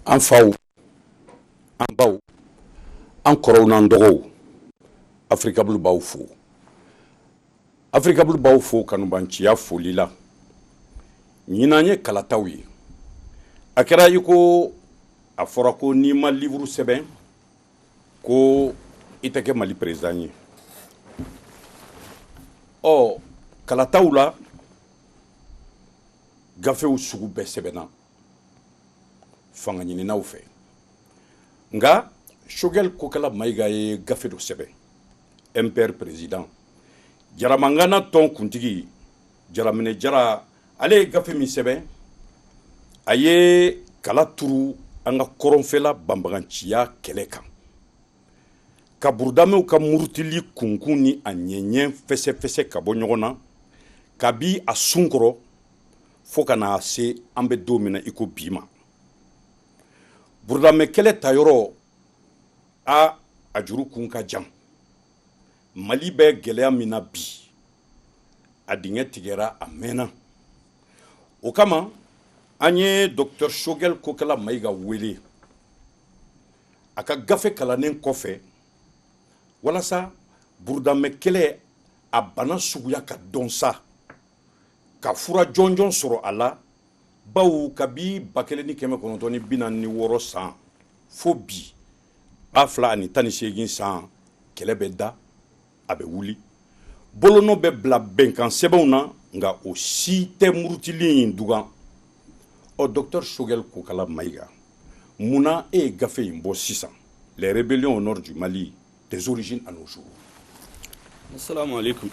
An faw, an baw, an kɔrɔw n'an dɔgɔw, Africable b'aw fo. Africable b'aw fo kanubanciya foli la. Ɲinan ye kalataw ye. A kɛra i ko a fɔra ko n'i ma livre sɛbɛn ko i tɛ kɛ Mali président ye. Ɔ, kalataw la, gafew sugu bɛɛ sɛbɛnna fanga ɲininaw fɛ, nka Choguel Kokala Mayiga ye gafe dɔ sɛbɛn. MPR président, Jaramangana tɔn kuntigi Jaraminɛ Jara, ale ye gafe min sɛbɛn, a ye kala turu an ka kɔrɔnfɛla banbaganciya kɛlɛ kan, ka burudamɛw ka murutili kunkun ni a ɲɛɲɛ fɛsɛfɛsɛ ka bɔ ɲɔgɔn na kabi a sun kɔrɔ fo ka na se an bɛ don min na i ko bi ma. Burudamɛ kɛlɛ ta yɔrɔ, a juru kun ka jan. Mali bɛ gɛlɛya min na bi, a dingɛ tigɛra a mɛnna. O kama an ye docteur Choguel Kokala Mayiga wele a ka gafe kalannen kɔfɛ, walasa burudamɛ kɛlɛ a bana suguya ka dɔn sa, ka fura jɔnjɔn sɔrɔ a la, bawo kabi 1946 san fo bi 2018 san, kɛlɛ bɛ da, a bɛ wuli, bolonɔ bɛ bila bɛnkan sɛbɛnw na, nka o si tɛ murutili in dugan. Ɔ, docteur Choguel Kokala Mayiga, munna e ye gafe in bɔ sisan, Les rébellions au nord du Mali, des origines à nos jours? Assalamu alaikum.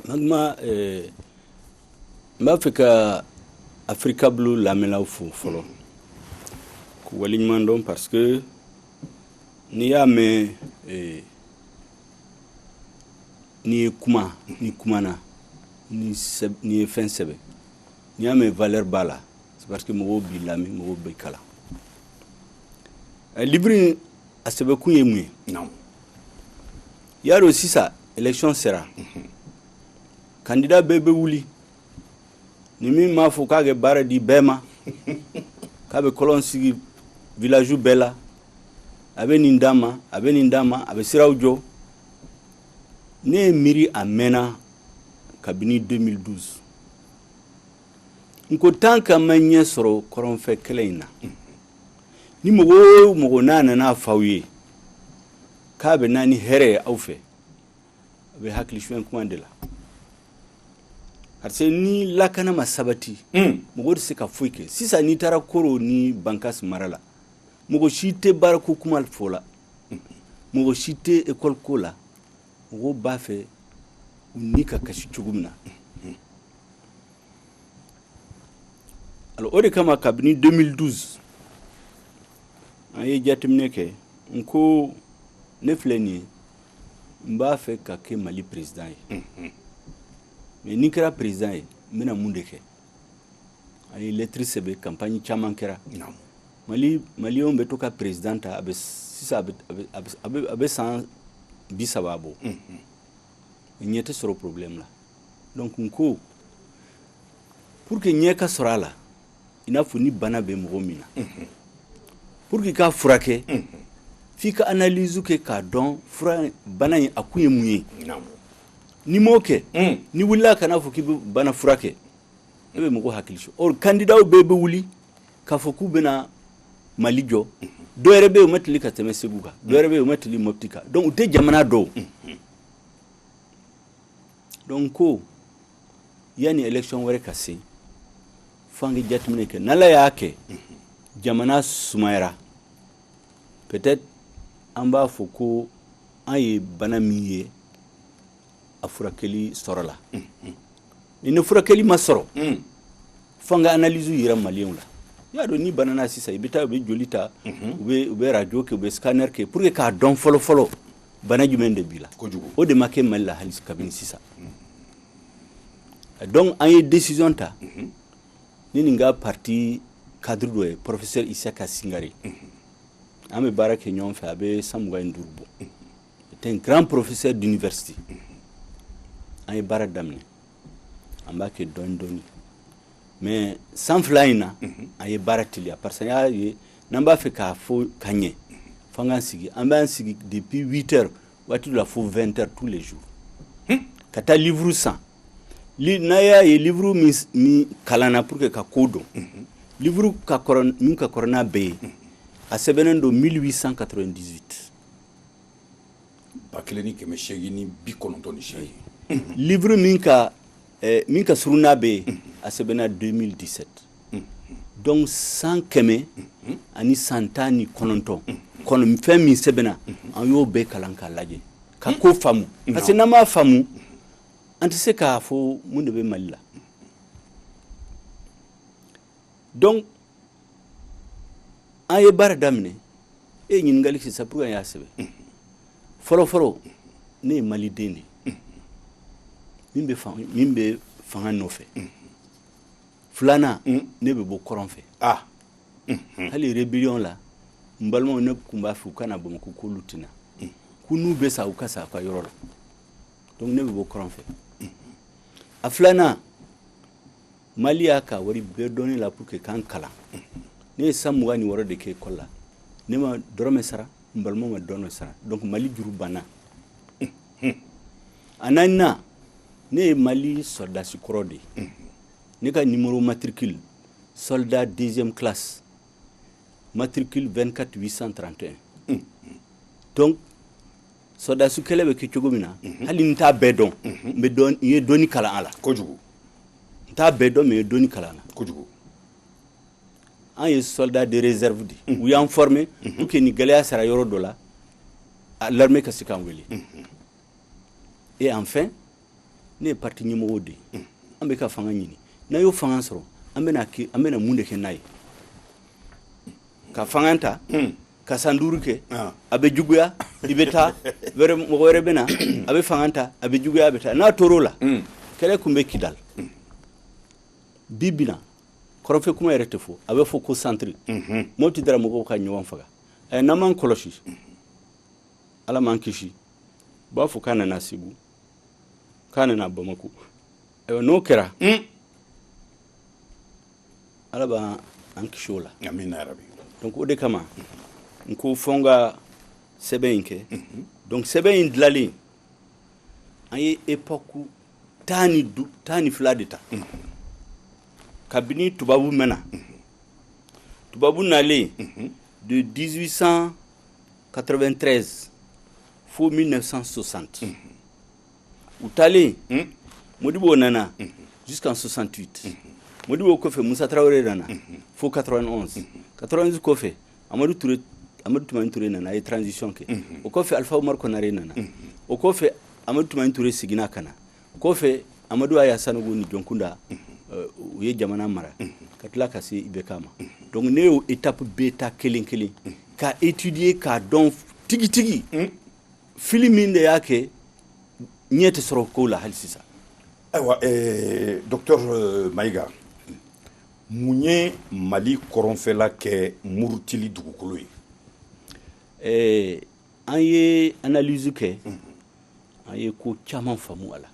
Magma, n b'a fɛ ka Africable lamɛnlaw fo fɔlɔ k'u waleɲuman dɔn, parce que n'i y'a mɛn n'i ye kuma, ni kumana, ni n'i ye fɛn sɛbɛn, n'i y'a mɛn valeur b'a la, c'est parce que mɔgɔw b'i lamɛn, mɔgɔw b'i kalan. Livre in, a sɛbɛnkun ye mun ye? I y'a dɔn, sisan élection sera, candidat bɛɛ bɛ wuli ni min m'a fɔ k'a kɛ baara di bɛɛ ma, k'a bɛ kɔlɔn sigi village bɛɛ la, a bɛ nin d'a ma, a bɛ nin d'a ma, a bɛ siraw jɔ. Ne ye miiri a mɛnna kabini 2012. N ko tant que an ma ɲɛ sɔrɔ kɔrɔnfɛ kɛlɛ in na, ni mɔgɔ o mɔgɔ n'a nana f'aw ye k'a bɛ na ni hɛrɛ ye aw fɛ, a bɛ hakili suɲɛ kuma de la, parce que ni lakana ma sabati, mɔgɔ tɛ se ka foyi kɛ. Sisan n'i taara Koro ni Bankas mara la, mɔgɔ si tɛ baarako kuma fɔ la, mɔgɔ si tɛ école ko la. Mɔgɔw b'a fɛ u ni ka kasi cogo min na. Alors, o de kama kabini 2012 an ye jateminɛ kɛ. N ko ne filɛ nin ye, n b'a fɛ ka kɛ Mali président ye, mais ni kɛra président ye, n bɛna mun de kɛ? An ye lettre sɛbɛn, campagne caman kɛra. Mali maliyɛnw bɛ to ka président ta, a bɛ sisan a bɛ san 30 bɔ, ɲɛ tɛ sɔrɔ problème la. Donc n ko pour que ɲɛ ka sɔrɔ a la, i n'a fɔ ni bana bɛ mɔgɔ min na, pour que k'a furakɛ, f'i ka analyse kɛ k'a dɔn fura bana in a kun ye mun ye. N'i m'o kɛ, ni wulila ka n'a fɔ k'i bɛ bana furakɛ, e bɛ mɔgɔ hakili sɔrɔ. Or candidat bɛɛ bɛ wuli k'a fɔ k'u bɛna Mali jɔ. Dɔ yɛrɛ bɛ yen, o ma tili ka tɛmɛ Segu kan, dɔ yɛrɛ bɛ yen, o ma tili Mopti kan. Donc u tɛ jamana dɔw. Donc ko yanni élection wɛrɛ ka se, fo an ka jateminɛ kɛ. N'Ala y'a kɛ jamana sumayara, peut-être an b'a fɔ ko an ye bana min ye, a furakɛli sɔrɔla. Ni furakɛli ma sɔrɔ, fo an ka analyse yira maliyɛnw la. I y'a dɔn, ni banana sisan, i bɛ taa, u bɛ joli ta, u bɛ radio kɛ, u bɛ scanner kɛ pour que k'a dɔn fɔlɔ fɔlɔ bana jumɛn de b'i la. O de ma kɛ Mali la hali kabini sisan. Donc an ye décision ta, ni nin ka parti cadre dɔ ye, professeur Isaka Singare. An bɛ baara kɛ ɲɔgɔn fɛ, a bɛ san 25 bɔ. C'est un grand professeur d'université. An ye baara daminɛ, an b'a kɛ dɔɔni dɔɔni, mais san 2 in na, an ye baara teliya, parce que an y'a ye N'an b'a fɛ k'a fɔ ka ɲɛ, f'an k'an sigi. An b'an sigi depuis 8 heures, waati dɔ la fo 20 heures tous les jours, ka taa livre san. N'a y'a ye livre min kalanna pour que ka ko dɔn, livre ka kɔrɔ, min ka kɔrɔ n'a bɛɛ ye, a sɛbɛnnen don 1898. 1898. Livre min ka surun n'a bɛɛ ye, a sɛbɛnna 2017. Donc san 119 kɔnɔ, fɛn min sɛbɛnna, an y'o bɛɛ kalan k'a lajɛ ka ko faamu, parce que n'an m'a faamu, an tɛ se k'a fɔ mun de bɛ Mali la. Donc an ye baara daminɛ. E ye ɲininkali sisan, pour an y'a sɛbɛn. Fɔlɔ fɔlɔ, ne ye maliden de ye min bɛ fanga nɔfɛ. Filanan, ne bɛ bɔ kɔrɔn fɛ. Hali rébellion la, n balimaw, ne tun b'a fɛ u ka na Bamakɔ, k'olu tɛna, ko n'u bɛ sa, u ka sa u ka yɔrɔ la. Donc ne bɛ bɔ kɔrɔn fɛ. A filanan, Mali y'a ka wari bɛɛ dɔn ne la pour que k'an kalan. Ne ye san 26 de kɛ école la, ne ma dɔrɔmɛ sara, n balimaw ma dɔrɔmɛ sara. Donc Mali juru banna. A naaninan, ne ye Mali sɔrɔdasi kɔrɔ de ye. Ne ka numéro matricule, soldat deuxième classe, matricule 24 831. Donc sɔrɔdasi kɛlɛ bɛ kɛ cogo min na, hali n t'a bɛɛ dɔn, n bɛ dɔn, n ye dɔɔni kalan a la. N t'a bɛɛ dɔn, mais n ye dɔɔni kalan a la. An ye soldat de réserve de ye. U y'an formé pour que ni gɛlɛya sera yɔrɔ dɔ la, l'armée ka se k'an wele. Et enfin, ne ye parti ɲɛmɔgɔ de ye. An bɛ ka fanga ɲini. N'an y'o fanga sɔrɔ, an bɛna kɛ, an bɛna mun de kɛ n'a ye? Ka fanga ta ka san 5 kɛ, a bɛ juguya, i bɛ taa wɛrɛ, mɔgɔ wɛrɛ bɛ na, a bɛ fanga ta, a bɛ juguya, a bɛ taa. N'a tor'o la, kɛlɛ kun bɛ Kidal. Bi bi na, kɔrɔnfɛ kuma yɛrɛ tɛ fɔ, a bɛ fɔ ko centre. Mopti dara, mɔgɔw ka ɲɔgɔn faga. Ɛ, n'an m'an kɔlɔsi, Ala m'an kisi, u b'a fɔ k'a nana Segu, k'a nana Bamako. Ayiwa, n'o kɛra, Ala b'an an kisi o la. Amina yarabi. Donc o de kama n ko fɔ n ka sɛbɛn in kɛ. Donc sɛbɛn in dilanlen, an ye époque 12 de ta, kabini tubabu mɛnna. Tubabu nalen de 1893 fo 1960. U taalen, Modibo nana jusqu'en 68. Modibo kɔfɛ, Musa Tarawele nana fo 91. 91 kɔfɛ, Amadu Ture, Amadu Tumani Ture nana, a ye transition kɛ. O kɔfɛ, Alpha Umar Konare nana. O kɔfɛ, Amadu Tumani Ture seginna ka na. Kɔfɛ, Amadu Aya Sanogo ni Jɔnkunda, u ye jamana mara ka tila ka se IBK ma. Donc ne y'o étape bɛɛ ta kelen kelen ka étudier, k'a dɔn tigitigi fili min de y'a kɛ ɲɛ tɛ sɔrɔ ko la hali sisan. Ayiwa, docteur Mayiga, mun ye Mali kɔrɔnfɛla kɛ murutili dugukolo ye? An ye analyse kɛ, an ye ko caman faamu a la.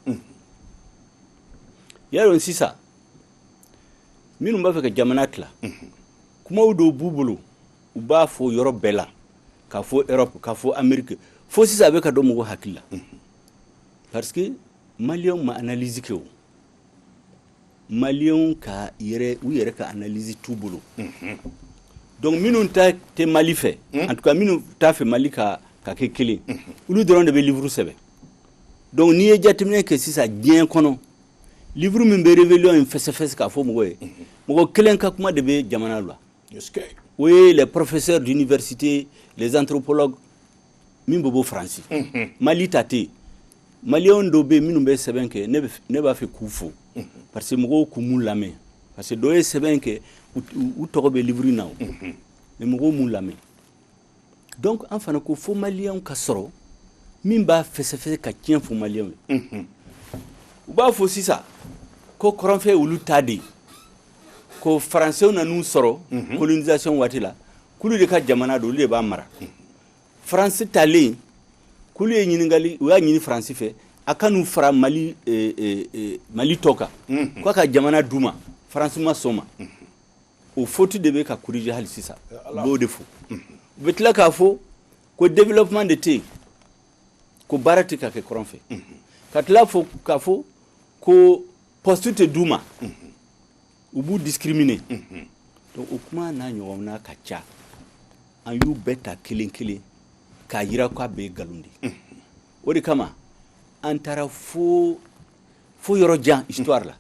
Y'a dɔn sisan, minnu b'a fɛ ka jamana tila, kumaw dɔw b'u bolo, u b'a fɔ yɔrɔ bɛɛ la, k'a fɔ Europe, k'a fɔ Amérique, fo sisan a bɛ ka dɔn mɔgɔw hakili la, parce que maliyɛnw ma analyse kɛ. O maliyɛnw ka yɛrɛ, u yɛrɛ ka analyse t'u bolo. Donc minnu ta tɛ Mali fɛ, en tout cas minnu t'a fɛ Mali ka kɛ kelen, olu dɔrɔn de bɛ livre sɛbɛn. Donc n'i ye jateminɛ kɛ sisan diɲɛ kɔnɔ, livre min bɛ rébellion in fɛsɛfɛsɛ k'a fɔ mɔgɔ ye, mɔgɔ kelen ka kuma de bɛ jamana la. O ye les professeurs d'université, les anthropologues min bɛ bɔ Faransi. Mali ta tɛ yen. Maliyɛnw dɔw bɛ yen minnu bɛ sɛbɛn kɛ, ne b'a fɛ k'u fo, parce que mɔgɔw k'u m'u lamɛn, parce que dɔw ye sɛbɛn kɛ, u tɔgɔ bɛ livre in na o, mais mɔgɔw m'u lamɛn. Donc an fana ko fo maliyɛnw ka sɔrɔ min b'a fɛsɛfɛsɛ ka tiɲɛ fɔ maliyɛnw ye. U b'a fɔ sisan ko kɔrɔnfɛ olu ta de ye, ko faransɛw nan'u sɔrɔ colonisation waati la, k'olu de ka jamana don, olu de b'a mara. Faransi talen, k'olu ye ɲininkali, u y'a ɲini Faransi fɛ a ka n'u fara Mali, Mali tɔ kan, k'a ka jamana d'u ma. Faransi ma sɔn ma. O faute de bɛ ka corriger hali sisan. U b'o de fɔ. U bɛ tila k'a fɔ ko développement de tɛ yen, ko baara tɛ ka kɛ kɔrɔn fɛ, ka tila fɔ k'a fɔ ko poste tɛ d'u ma, u b'u discriminer. Donc o kuma n'a ɲɔgɔnna ka ca. An y'u bɛɛ ta kelen kelen k'a yira k'a bɛɛ ye nkalon de ye. O de kama an taara fo fo yɔrɔ jan histoire la.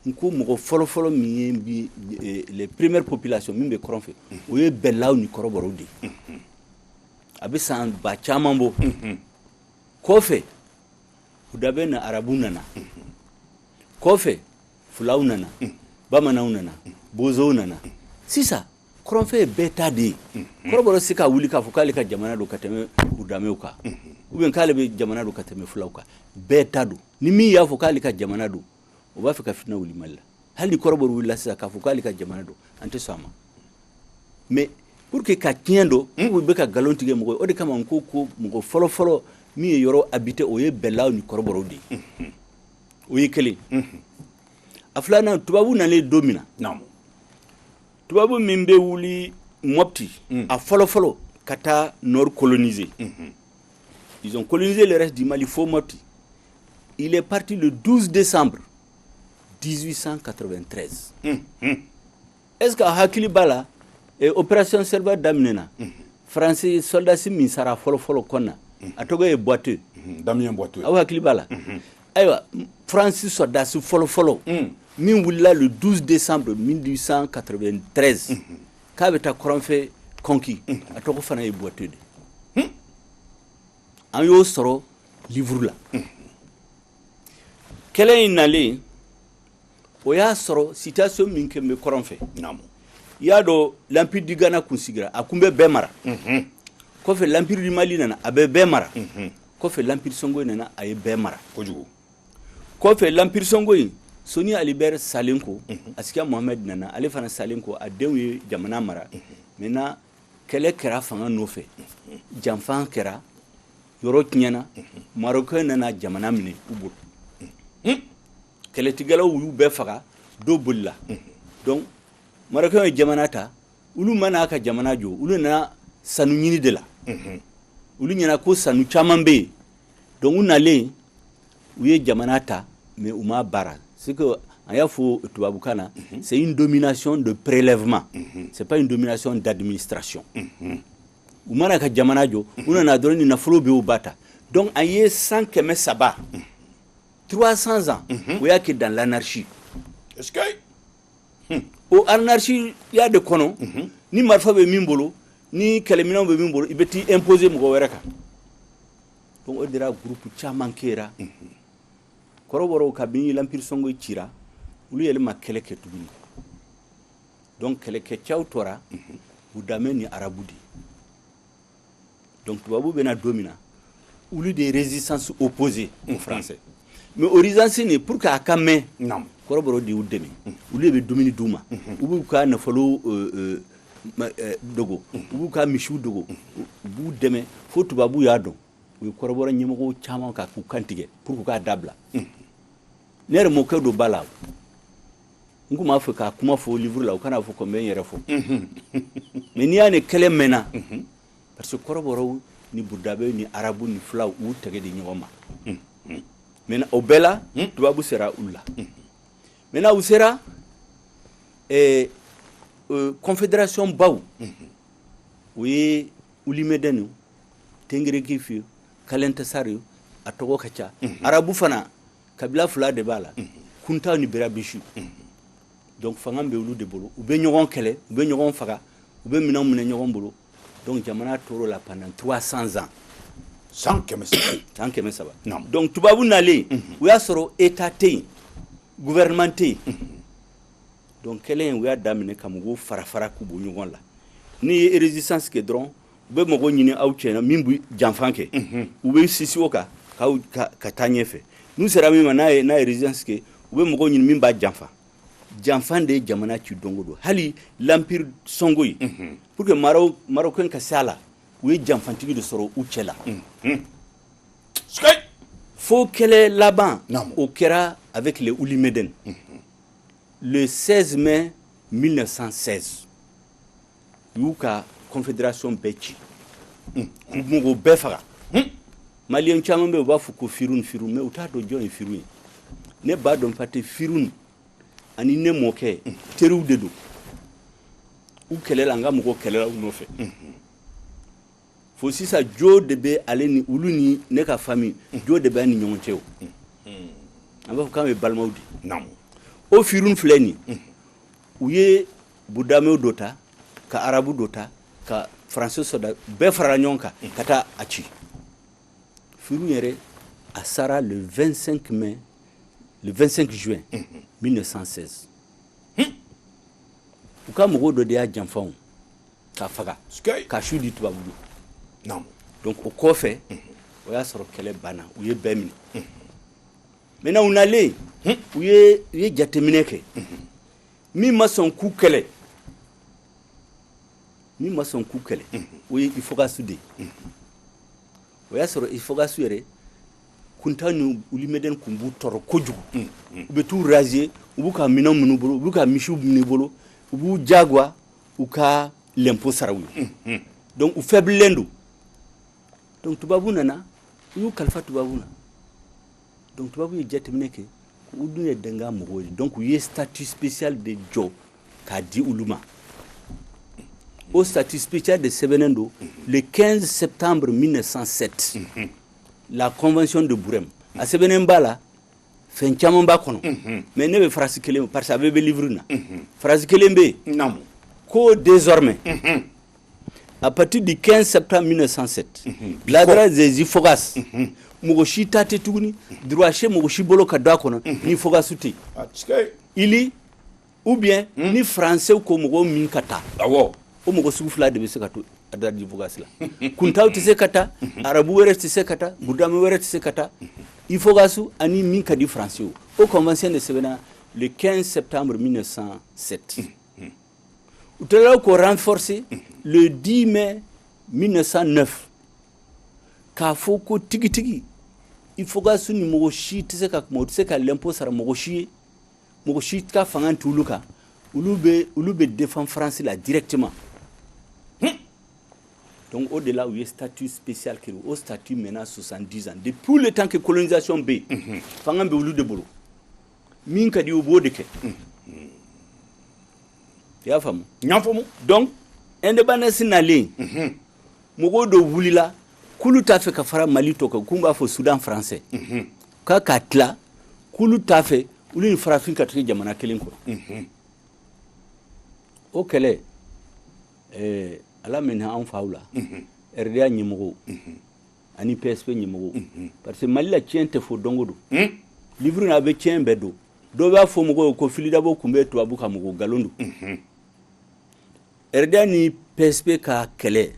N ko mɔgɔ fɔlɔfɔlɔ min ye bi les premières populations min bɛ kɔrɔn fɛ, o ye bɛlaw ni kɔrɔbɔrɔw de ye. A bɛ san ba caman bɔ. Kɔfɛ, Wodaabe na arabu nana. Kɔfɛ, fulaw nana, bamananw nana, bozow nana. Sisan kɔrɔnfɛ ye bɛɛ ta de ye. Kɔrɔbɔrɔ se ka wuli k'a fɔ k'ale ka jamana don ka tɛmɛ wodaabew kan, ou bien k'ale bɛ jamana don ka tɛmɛ fulaw kan. Bɛɛ ta don. Ni min y'a fɔ k'ale ka jamana don, o b'a fɛ ka fitina wuli Mali la. Hali ni kɔrɔbɔrɔ wulila sisan k'a fɔ k'ale ka jamana don, an tɛ sɔn a ma. Mais pour que ka tiɲɛ dɔn k'u bɛ ka nkalon tigɛ mɔgɔ ye, o de kama n ko mɔgɔ fɔlɔfɔlɔ min ye yɔrɔ habité, o ye bɛlaw ni kɔrɔbɔrɔw de ye. O ye kelen. A filanan, tubabu nalen don min na, tubabu min bɛ wuli Mopti a fɔlɔfɔlɔ ka taa nord coloniser, ils ont colonisé le reste du Mali fo Mopti, il est parti le 12 décembre 1893. Est-ce que a hakili b'a la, opération Serval daminɛna, Faransi soldats min sara fɔlɔfɔlɔ kɔnɔ, a tɔgɔ ye Boiteux? Damien Boiteux. Aw hakili b'a la? Ayiwa, Faransi soldats fɔlɔfɔlɔ min wulila le 12 décembre 1893 k'a bɛ taa kɔrɔnfɛ conquis, a tɔgɔ fana ye Boiteux de. An y'o sɔrɔ livre la. Kɛlɛ in nalen, o y'a sɔrɔ situation min kɛ bɛ kɔrɔn fɛ, i y'a dɔn, l'Empire du Ghana kun sigira, a kun bɛ bɛɛ mara. Kɔfɛ, l'Empire du Mali nana, a bɛ bɛɛ mara. Kɔfɛ, l'Empire Songhoï nana, a ye bɛɛ mara. Kojugu. Kɔfɛ, l'Empire Songhoï, Soni Ali Ber salen ko, Askia Mohamed nana, ale fana salen ko, a denw ye jamana mara. Maintenant, kɛlɛ kɛra fanga nɔfɛ, janfan kɛra, yɔrɔ tiɲɛna. Marocain nana jamana minɛ u bolo. Kɛlɛtigɛlaw y'u bɛɛ faga, dɔw bolila. Donc Marocain ye jamana ta. Olu ma n'a ka jamana jɔ, olu nana sanu ɲini de la. Olu ɲɛna ko sanu caman bɛ yen. Donc u nalen, u ye jamana ta, mais u ma baara. C'est que an y'a fɔ tubabukan na, c'est une domination de prélèvement, c'est pas une domination d'administration. U mana ka jamana jɔ, u nana dɔrɔn ni nafolo bɛ, u ba ta. Donc an ye san 300, 300 ans, o y'a kɛ dans l'anarchie. Est-ce que O anarchie ya de kɔnɔ, ni marifa bɛ min bolo, ni kɛlɛminɛnw bɛ min bolo, i bɛ t'i imposer mɔgɔ wɛrɛ kan. Donc o de la groupe caman kɛra. Kɔrɔbɔrɔw, kabini l'Empire Songhoï cira, olu yɛlɛ ma kɛlɛ kɛ tuguni. Donc kɛlɛkɛcɛw tora Wodaabe ni arabu de. Donc tubabu bɛna don min na, olu de ye résistance opposée aux Français. Mais o résistance nin, pour que a ka mɛn, kɔrɔbɔrɔw de y'u dɛmɛ. Olu de bɛ dumuni d'u ma, u b'u ka nafolo dogo, u b'u ka misiw dogo, u b'u dɛmɛ fo tubabu y'a dɔn. U ye kɔrɔbɔrɔ ɲɛmɔgɔw caman ka k'u kantigɛ pour que k'a dabila. Ne yɛrɛ mɔkɛ dɔ b'a la, n kun b'a fɛ k'a kuma fɔ livre la, u kana fɔ ko n bɛ n yɛrɛ fɔ. Mais n'i y'a ni kɛlɛ mɛnna, parce que kɔrɔbɔrɔw ni Wodaabe ni arabu ni fulaw, u y'u tɛgɛ di ɲɔgɔn ma. Maintenant, o bɛɛ la, tubabu sera olu la. Maintenant, u sera confédération baw, o ye Oulimédène, Tengerekifi, Kalentesari, a tɔgɔ ka ca. Arabu fana, kabila fila de b'a la, Kuntaw ni Berabisu. Donc fanga bɛ olu de bolo. U bɛ ɲɔgɔn kɛlɛ, u bɛ ɲɔgɔn faga, u bɛ minɛnw minɛ ɲɔgɔn bolo. Donc jamana tor'o la pendant 300 ans. San 300. San 300. Donc tubabu nalen, u y'a sɔrɔ état tɛ yen, gouvernement tɛ yen. Donc kɛlɛ in, u y'a daminɛ ka mɔgɔw fara fara k'u bɔ ɲɔgɔn la. N'i ye résistance kɛ dɔrɔn, u bɛ mɔgɔw ɲini aw cɛ min bɛ janfan kɛ, u bɛ sisi o kan k'aw ka taa ɲɛfɛ. N'u sera min ma, n'a ye résistance kɛ, u bɛ mɔgɔw ɲini min b'a janfa. Janfan de ye jamana ci don o don. Hali l'Empire Songhoï, pour que Marocain ka se a la, u ye janfantigi de sɔrɔ u cɛ la. Fo kɛlɛ laban, o kɛra avec les Oulimédène le 16 mai. 1916, u y'u ka confédération bɛɛ ci, k'u mɔgɔw bɛɛ faga. Maliyɛn caman bɛ yen, u b'a fɔ ko Firun, Firun, mais u t'a dɔn jɔn ye Firun ye. Ne b'a dɔn parce que Firun ani ne mɔkɛ teriw de don. U kɛlɛla, an ka mɔgɔw kɛlɛla u nɔfɛ fo sisan. Jo de bɛ ale ni olu ni ne ka famille, jo de bɛ an ni ɲɔgɔn cɛ. O an b'a fɔ k'an ye balimaw de. O Firun filɛ nin, u ye Budamew dɔ ta, ka Arabu dɔ ta, ka Faransi sɔrɔda bɛɛ farala ɲɔgɔn kan ka taa a ci. Firun yɛrɛ, a sara le 25 mai, le 25 juin 1916. U ka mɔgɔw dɔ de y'a janfaw k'a faga, k'a su di tubabu ma. Donc o kɔfɛ, o y'a sɔrɔ kɛlɛ banna, u ye bɛɛ minɛ. Maintenant, u nalen, u ye jateminɛ kɛ. Min ma sɔn k'u kɛlɛ, min ma sɔn k'u kɛlɛ, o ye Ifoghas de ye. O y'a sɔrɔ Ifoghas yɛrɛ kunta ni Oulimaden kun b'u tɔɔrɔ kojugu. U bɛ t'u raser, u b'u ka minɛnw minɛ u bolo, u b'u ka misiw minɛ u bolo, u b'u jagoya u ka l'impôt sara u ye. Donc u faiblilen don. Donc tubabu nana, u y'u kalifa tubabu na. Donc tubabu ye jateminɛ kɛ, u dun ye dangan mɔgɔw ye. Donc u ye statut spécial de jɔ k'a di olu ma. O statut spécial de sɛbɛnnen don le 15 septembre 1907, la convention de Bourem. A sɛbɛnnen b'a la, fɛn caman b'a kɔnɔ, mais ne bɛ phrase kelen, parce que a bɛɛ bɛ livre na. Phrase kelen bɛ yen ko: désormais, à partir du 15 septembre 1907, l'adresse des Ifoghas, mɔgɔ si ta tɛ tuguni, droit si mɔgɔ si bolo ka don a kɔnɔ ni Ifoghas tɛ ili ou bien ni Français ko mɔgɔ min ka taa. O mɔgɔ sugu fila de bɛ se ka to Adrar des Ifoghas la. Kuntaw tɛ se ka taa, Arabu wɛrɛ tɛ se ka taa, Budame wɛrɛ tɛ se ka taa, Ifoghas ani min ka di Français. O convention de sɛbɛnna le 15 septembre 1907. U tilala k'o renforcer le 10 mai 1909, k'a fɔ ko tigitigi Ifoghas ni mɔgɔ si tɛ se ka kuma, u tɛ se ka l'impôt sara mɔgɔ si ye, mɔgɔ si ka fanga t'olu kan, olu bɛ défend France la directement. Donc au delà, u ye statut spécial créé. O statut maintenant 70 ans, depuis le temps que colonisation bɛ yen, fanga bɛ olu de bolo. Min ka di u b'o de kɛ. I y'a faamu? N y'a faamu. Donc indépendance nalen, mɔgɔw dɔ wulila k'olu t'a fɛ ka fara Mali tɔ kan, k'u b'a fɔ Soudan français k'a ka tila, k'olu t'a fɛ olu ni farafin ka tigɛ jamana kelen kɔnɔ. O kɛlɛ, ala minɛ an faw la, RDA ɲɛmɔgɔw ani PSP ɲɛmɔgɔw, parce que Mali la, tiɲɛ tɛ fɔ don o don. Livre in, a bɛ tiɲɛ bɛɛ don. Dɔw b'a fɔ mɔgɔw ye ko Fily Dabo tun bɛ tubabu ka mɔgɔw, nkalon don. RDA ni PSP ka kɛlɛ,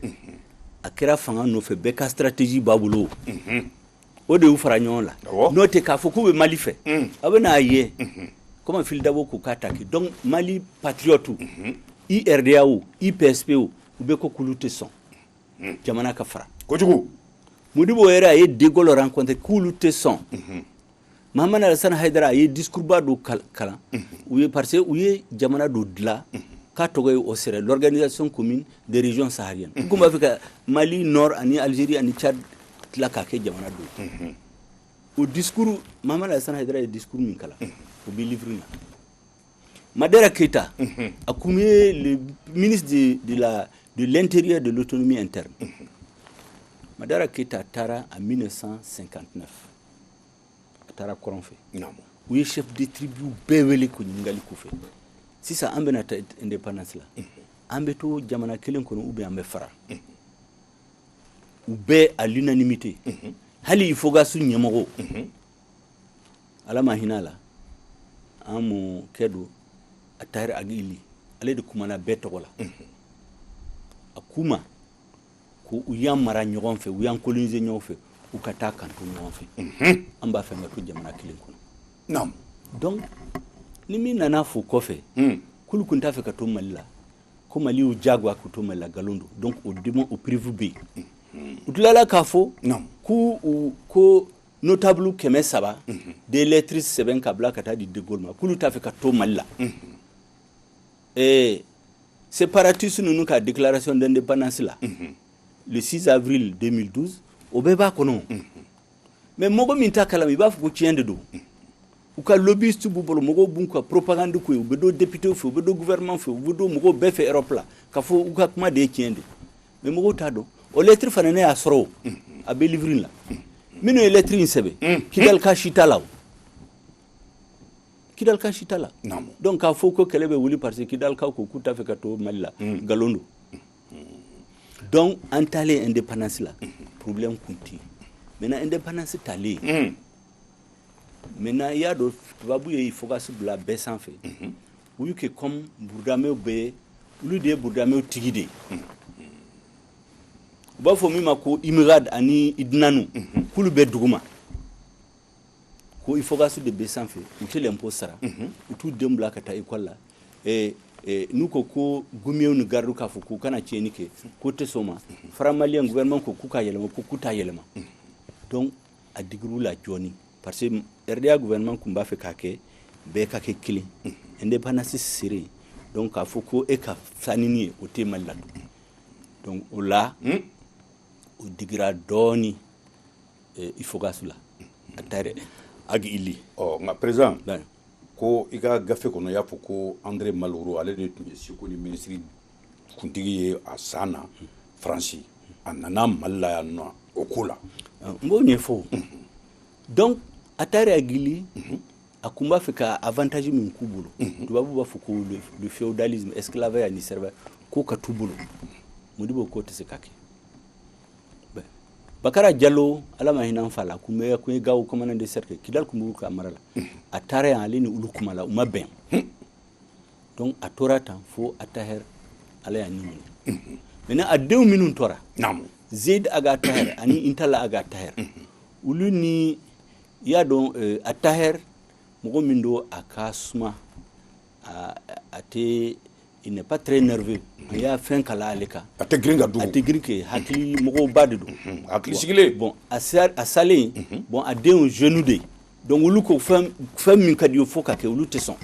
a kɛra fanga nɔfɛ, bɛɛ ka stratégie b'a bolo, o de y'u fara ɲɔgɔn la. N'o tɛ k'a fɔ k'u bɛ Mali fɛ, a bɛ n'a ye comment Fily Dabo ko k'a ta kɛ. Donc Mali patriote, i RDA o, i PSP o, u bɛ ko k'olu tɛ sɔn jamana ka fara. Kojugu. Modibo yɛrɛ, a ye De Gaulle rencontré, k'olu tɛ sɔn. Mahamadu Alassane Haidara, a ye discours ba dɔ kalan u ye, parce que u ye jamana dɔ dilan k'a tɔgɔ ye OCRS, l'Organisation commune des régions sahariennes. U tun b'a fɛ ka Mali nord ani Algérie ani Tchad tila k'a kɛ jamana dɔ ye. O discours, Mahamadu Alassane Haidara ye discours min kalan, o bɛ livre na. Madara Keita, a kun ye le ministre de l'Intérieur, de l'Autonomie interne. Madara Keita taara en 1959, a taara kɔrɔn fɛ. U ye chef de tribu bɛɛ wele ko ɲininkali k'u fɛ: sisan an bɛna taa indépendance la, an bɛ to jamana kelen kɔnɔ ou bien an bɛ fara? U bɛɛ à l'unanimité, hali Ifoghas ɲɛmɔgɔw, ala ma hinɛ a la, an mɔkɛ don, Attaher Ag Ily, ale de kumana bɛɛ tɔgɔ la. A k'u ma ko u y'an mara ɲɔgɔn fɛ, u y'an coloniser ɲɔgɔn fɛ, u ka taa kanto ɲɔgɔn fɛ, an b'a fɛ ka to jamana kelen kɔnɔ. Donc ni min nana fo kɔfɛ k'olu tun t'a fɛ ka to Mali la, ko Mali y'u diyagoya k'u to Mali la, nkalon don. Donc o démon, o preuve bɛ yen. U tilala k'a fɔ k'u ko notable 300 de lettres sɛbɛn ka bila ka taa di De Gaulle ma, k'olu t'a fɛ ka to Mali la. Séparatiste ninnu ka déclaration d'indépendance la le 6 avril 2012, o bɛɛ b'a kɔnɔ. Mais mɔgɔ min t'a kalama, i b'a fɔ ko tiɲɛ de don. U ka lobbyiste b'u bolo, mɔgɔw b'u ka propagande ko ye, u bɛ don député fɛ, u bɛ don gouvernement fɛ, u bɛ don mɔgɔw bɛɛ fɛ Europe la, k'a fɔ u ka kuma de ye tiɲɛ de. Mais mɔgɔw t'a dɔn. O lettre fana, ne y'a sɔrɔ o, a bɛ livre in la. Minnu ye lettre in sɛbɛn, Kidal ka si t'a la, o Kidal ka si t'a la. Donc k'a fɔ ko kɛlɛ bɛ wuli parce que Kidalikaw ko k'u t'a fɛ ka to Mali la, nkalon don. Donc an taalen indépendance la, problème kun tɛ yen. Maintenant, indépendance talen, maintenant i y'a dɔn, tubabu ye Ifoghas bila bɛɛ sanfɛ. U y'u kɛ comme burudamɛw bɛɛ, olu de ye burudamɛw tigi de ye. U b'a fɔ min ma ko Imghad ani Idnanu, k'olu bɛ duguma, ko Ifoghas de bɛ sanfɛ, u tɛ l'impôt sara, u t'u denw bila ka taa école la. N'u ko ko gumiyew ni gardiw k'a fɔ k'u kana tiɲɛni kɛ, k'o tɛ sɔn o ma. Franc malien gouvernement ko k'u ka yɛlɛma, ko k'u t'a yɛlɛma. Donc a digir'u la jɔɔni, parce que RDA gouvernement tun b'a fɛ k'a kɛ bɛɛ ka kɛ kelen, indépendance sere. Donc k'a fɔ ko e ka fisa ni nin ye, o tɛ Mali la tugun. Donc o la, o digira dɔɔni Ifoghas la, a ta yɛrɛ Ag Ily. Ɔ, nka président, ko i ka gafe kɔnɔ, i y'a fɔ ko André Malraux, ale de tun ye seko ni minisiri kuntigi ye a san na Faransi, a nana Mali la yan nɔ o ko la. N b'o ɲɛfɔ. Donc Attaher Ag Ily, a kun b'a fɛ ka avantage min k'u bolo, tubabu b'a fɔ ko le féodalisme, esclavage ani servage, k'o ka t'u bolo. Modibo k'o tɛ se ka kɛ. Bakara Jalo, Ala ma hinɛ an fa la, kun bɛ kun ye Gawo commandant de cercle, Kidal kun b'u ka mara la. A taara yan, ale ni olu kuma la, u ma bɛn. Donc a tora tan fo Attaher, Ala y'a ni minɛ. Maintenant, a denw minnu tora, Zeid Ag Attaher ani Intalla Ag Attaher, olu ni i y'a dɔn, Attaher mɔgɔ min don, a ka suma, a tɛ, il n'est pas très nerveux. An y'a fɛn kala ale kan. A tɛ girin ka dugu. A tɛ girin kɛ, hakili mɔgɔba de don. Hakili sigilen. Bon, a salen, bon, a denw jeune de, donc olu ko fɛn fɛn min ka di ye fo ka kɛ, olu tɛ sɔn.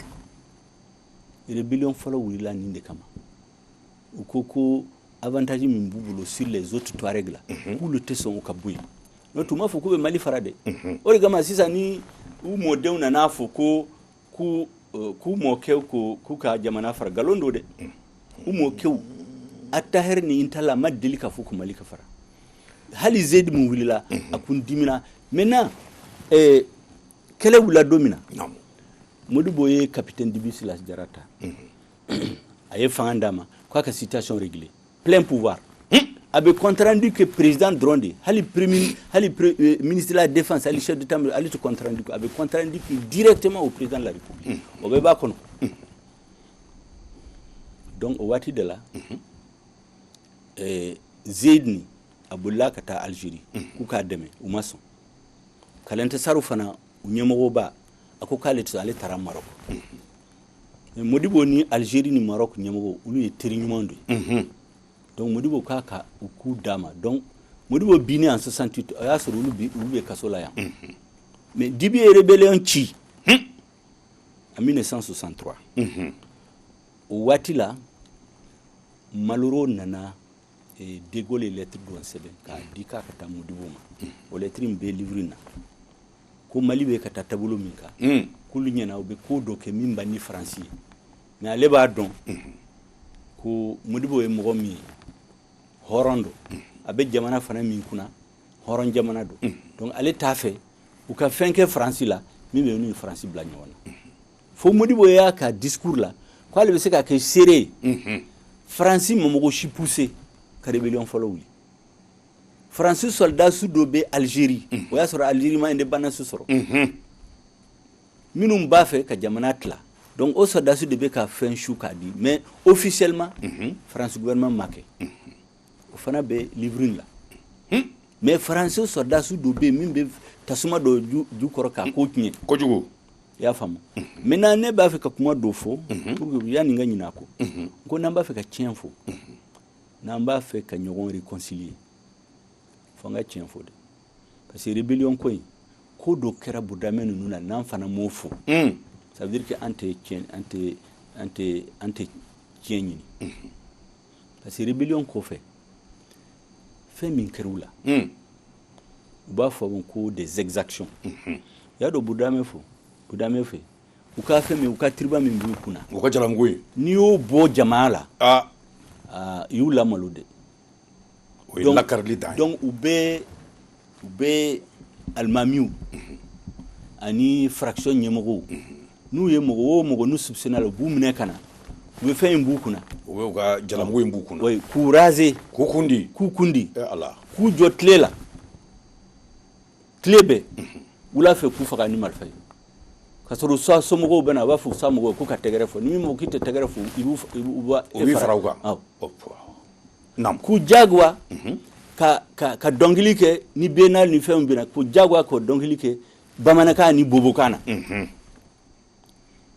Rébellion fɔlɔ wulila nin de kama. U ko ko avantage min b'u bolo sur les autres Touaregs la, k'olu tɛ sɔn o ka bɔ yen. N'o tɛ, u m'a fɔ k'u bɛ Mali fara dɛ. O de kama sisan, ni u mɔdenw nana fɔ ko k'u mɔkɛw ko k'u ka jamana fara, nkalon don dɛ. U mɔkɛw Attaher ni Intalla ma deli ka fɔ ko Mali ka fara. Hali Zeid mun wulila, a kun dimina. Maintenant, kɛlɛ wulila don min na, Modibo ye capitaine Dibi Silas Jara ta, a ye fanga d'a ma k'a ka situation régler, plein pouvoir. A bɛ compte rendu kɛ président dɔrɔn de, hali premier, hali ministre de la Défense, hali chef d'état, hali tɛ compte rendu kɛ. A bɛ compte rendu kɛ directement au président de la République. O bɛɛ b'a kɔnɔ. Donc o waati de la, Zeid ni a bolila ka taa Algérie k'u k'a dɛmɛ, u ma sɔn. Kalɛntasaru fana, u ɲɛmɔgɔba, a ko k'ale tɛ sɔn, ale taara Maroc. Mais Modibo ni Algérie ni Maroc ɲɛmɔgɔ, olu ye teri ɲuman de ye. Donc Modibo k'a ka u k'u d'a ma. Donc Modibo binnen en 68, o y'a sɔrɔ olu bi, olu bɛ kaso la yan. Mais Dibi ye rébellion ci en 1963. O waati la, Malraux nana, De Gaulle ye lettre dɔ sɛbɛn k'a di k'a ka taa Modibo ma. O lettre in bɛ livre in na, ko Mali bɛ ka taa taabolo min kan, k'olu ɲɛna u bɛ ko dɔ kɛ min b'a ni Faransi ye. Mais ale b'a dɔn ko Modibo ye mɔgɔ min ye, hɔrɔn don. A bɛ jamana fana min kunna, hɔrɔn jamana don. Donc ale t'a fɛ u ka fɛn kɛ Faransi la min bɛ ni Faransi bila ɲɔgɔn na. Fo Modibo y'a ka discours la k'ale bɛ se ka kɛ seere ye, Faransi ma mɔgɔ si poussé ka rébellion fɔlɔ wuli. Faransi soldat dɔ bɛ Algérie, o y'a sɔrɔ Algérie ma indépendance sɔrɔ, minnu b'a fɛ ka jamana tila. Donc o soldats de bɛ ka fɛn su k'a di, mais officiellement France gouvernement ma kɛ. O fana bɛ livre in la. Mais Faransi soldats dɔ bɛ yen min bɛ tasuma dɔ ju kɔrɔ k'a ko tiɲɛ. Kojugu. I y'a faamu? Maintenant, ne b'a fɛ ka kuma dɔ fɔ pour que yanni n ka ɲinɛ a kɔ, ko n'an b'a fɛ ka tiɲɛ fɔ, n'an b'a fɛ ka ɲɔgɔn réconcilier, fo an ka tiɲɛ fɔ de. Parce que rébellion ko in, ko dɔ kɛra Burudamɛ ninnu na, n'an fana m'o fɔ, ça veut dire que an tɛ tiɲɛ, an tɛ tiɲɛ ɲini, parce que rébellion kɔfɛ, fɛn min kɛra u la, u b'a fɔ ko des exactions. I y'a dɔn, Budamɛ fɔ, Budamɛ fɛ, u ka fɛn min, u ka tiriba min b'u kunna, U ka jalamugu ye. N'i y'o bɔ jamaa la, Aa. I y'u lamalo dɛ. O ye lakarili dan ye. Donc u bɛ alimamiw ani fraction ɲɛmɔgɔw, n'u ye mɔgɔ o mɔgɔ n'u soupçonné la, u b'u minɛ ka na, u bɛ fɛn in b'u kunna. U bɛ u ka jalamugu in b'u kunna. Oui, k'u raser. K'u kundi. K'u kundi. Eh Ala. K'u jɔ tile la, tile bɛɛ wula fɛ, k'u faga ni marifa ye, ka sɔrɔ sa somɔgɔw bɛ na, a b'a fɔ sa mɔgɔw k'u ka tɛgɛrɛ fɔ. Ni min ko k'i tɛ tɛgɛrɛ fɔ, i b'u u b'a O b'i fara u kan. Awɔ. Naam. K'u jagoya ka dɔnkili kɛ ni biennale ni fɛnw bɛna, k'u jagoya k'o dɔnkili kɛ bamanankan ni bobokan na.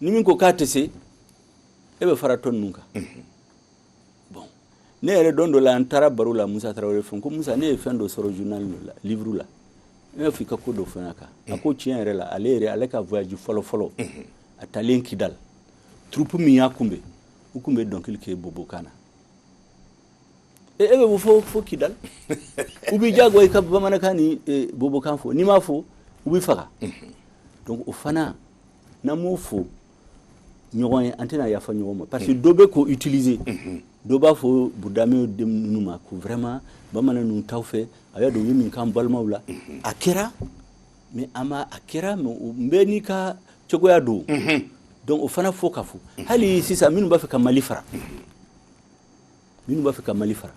Ni min ko k'a tɛ se, e bɛ fara tɔ ninnu kan. Bon, ne yɛrɛ, don dɔ la, an taara baro la Musa Tarawele fɛ, ko Musa, ne ye fɛn dɔ sɔrɔ journal dɔ la, livre la, ne b'a fɔ i ka ko dɔ fɔ n ɲɛna kan. A ko tiɲɛ yɛrɛ la, ale yɛrɛ, ale ka voyage fɔlɔ fɔlɔ, a taalen Kidal, troupe min y'a kunbɛn, u kun bɛ dɔnkili kɛ bobokan na. E bɛ bɔ fo Kidal, u b'i jagoya i ka bamanankan ni bobokan fɔ. N'i m'a fɔ, u b'i faga. Donc o fana, n'an m'o fɔ ɲɔgɔn ye, an tɛna yafa ɲɔgɔn ma, parce que dɔ bɛ k'o utiliser. Dɔ b'a fɔ Budamɛw den ninnu ma ko vraiment, bamanan ninnu t'aw fɛ, a y'a dɔn u ye min k'an balimaw la. A kɛra, mais a ma a kɛra, mais n bɛɛ n'i ka cogoya don. Donc o fana fo ka fɔ hali sisan, minnu b'a fɛ ka Mali fara, minnu b'a fɛ ka Mali fara,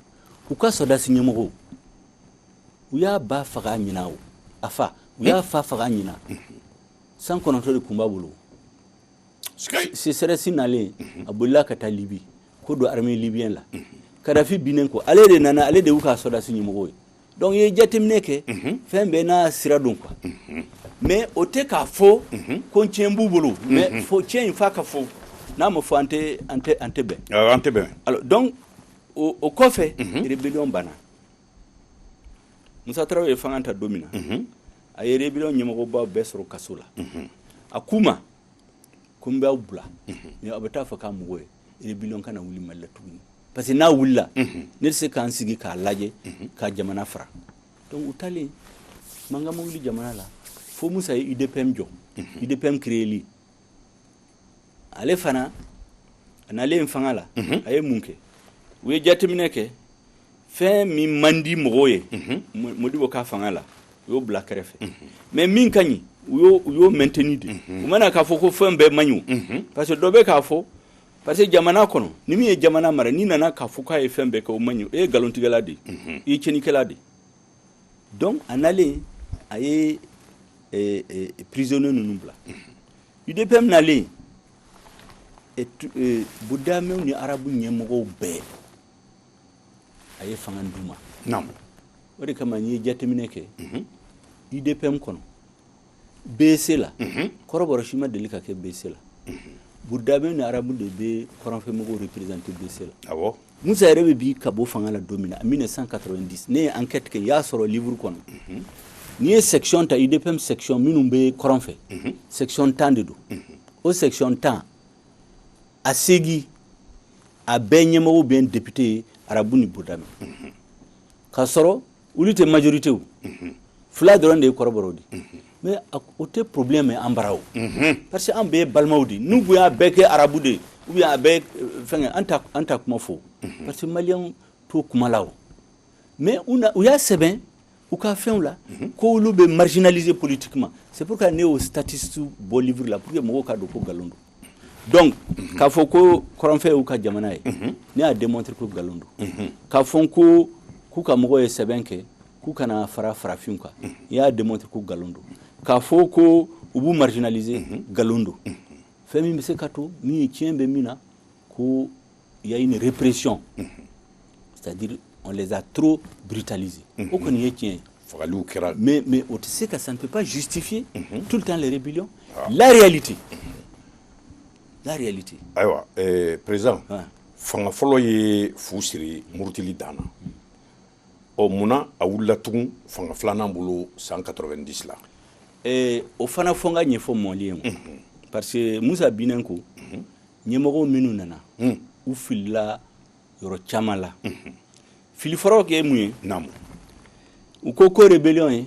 u ka sɔrɔdasi ɲɛmɔgɔw, u y'a ba faga ɲina, o a fa, u y'a fa faga ɲina. 109 de tun b'a bolo. CSRS nalen, a bolila ka taa Libi ko don armée libyenne la. Kadafi binnen ko, ale de nana, ale de y'u ka sɔrɔdasi ɲɛmɔgɔ ye. Donc i ye jateminɛ kɛ, fɛn bɛɛ n'a sira don quoi. Mais o tɛ k'a fɔ ko tiɲɛ b'u bolo, mais fo tiɲɛ in f'a ka fɔ. N'a ma fɔ, an tɛ bɛn. An tɛ bɛn. Alors donc o kɔfɛ, rébellion banna. Musa Tarawele ye fanga ta don min na, a ye rébellion ɲɛmɔgɔbaw bɛɛ sɔrɔ kaso la. A k'u ma ko n b'aw bila, mais aw bɛ taa fɔ k'a mɔgɔ ye, rébellion kana wuli Mali la tuguni, parce que n'a wulila, ne tɛ se k'an sigi k'a lajɛ ka jamana fara. Donc u taalen, mankan ma wuli jamana la fo Musa ye UDPM jɔ. UDPM créeli, ale fana a nalen fanga la, a ye mun kɛ? U ye jateminɛ kɛ, fɛn min man di mɔgɔw ye Modibo ka fanga la, u y'o bila kɛrɛfɛ, mais min ka ɲi, u y'o maintenir de. U mana k'a fɔ ko fɛn bɛɛ man ɲi o, parce que dɔ bɛ k'a fɔ, parce que jamana kɔnɔ, ni min ye jamana mara, n'i nana k'a fɔ k'a ye fɛn bɛɛ kɛ, o man ɲi, e ye nkalontigɛla de ye, i ye tiɲɛnikɛla de ye. Donc a nalen, a ye prisonnier ninnu bila. UDPM nalen, Budamɛw ni arabu ɲɛmɔgɔw bɛɛ, a ye fanga d'u ma. O de kama, n'i ye jateminɛ kɛ UDPM kɔnɔ, BC la, kɔrɔbɔrɔ si ma deli ka kɛ BC la. Budamɛw ni arabu de bɛ kɔrɔnfɛmɔgɔw représenter BC la. Musa yɛrɛ bɛ bi ka bɔ fanga la don min na, en 1990, ne ye enquête kɛ, n y'a sɔrɔ livre kɔnɔ. N'i ye section ta, UDPM section minnu bɛ kɔrɔn fɛ, section 10 de don. O section 10, a segi a bɛɛ ɲɛmɔgɔw bɛ député ye, arabu ni Budamɛ, k'a sɔrɔ olu tɛ majorité, o fila dɔrɔn de ye kɔrɔbɔrɔw di. Mais o tɛ problème ye an bara o, parce que an bɛɛ ye balimaw de ye. N'u y'a bɛɛ kɛ arabu de ye ou bien a bɛɛ fɛngɛ, an ta kuma fɔ, parce que maliyɛnw t'o kuma la o. Mais u y'a sɛbɛn u ka fɛnw la ko olu bɛ marginaliser politiquement. C'est pourquoi ne y'o statistique bɔ livre la, pour que mɔgɔw ka dɔn ko nkalon don. Donc k'a fɔ ko kɔrɔnfɛ y'u ka jamana ye, ne y'a démontrer ko nkalon don. K'a fɔ ko k'u ka mɔgɔw ye sɛbɛn kɛ k'u kana fara farafinw kan, n y'a démontrer ko nkalon don. K'a fɔ ko u b'u marginaliser, nkalon don. Fɛn min bɛ se ka to min ye tiɲɛ bɛ min na, ko il y a une répression, c'est-à-dire on les a trop brutalisés, o kɔni ye tiɲɛ ye. Fagaliw kɛra. Mais o tɛ se ka, ça ne peut pas justifier tout le temps les rébellions. La réalité, la réalité. Ayiwa, président, fanga fɔlɔ ye fu siri murutili dan na. Ɔ, munna a wulila tugun fanga filanan bolo san 90 la? O fana fɔ n ka ɲɛfɔ mɔli ye, parce que Musa binnen ko, ɲɛmɔgɔw minnu nana U filila yɔrɔ caman la. Fili fɔlɔ kɛ ye mun ye? Naamu. U ko ko rébellion ye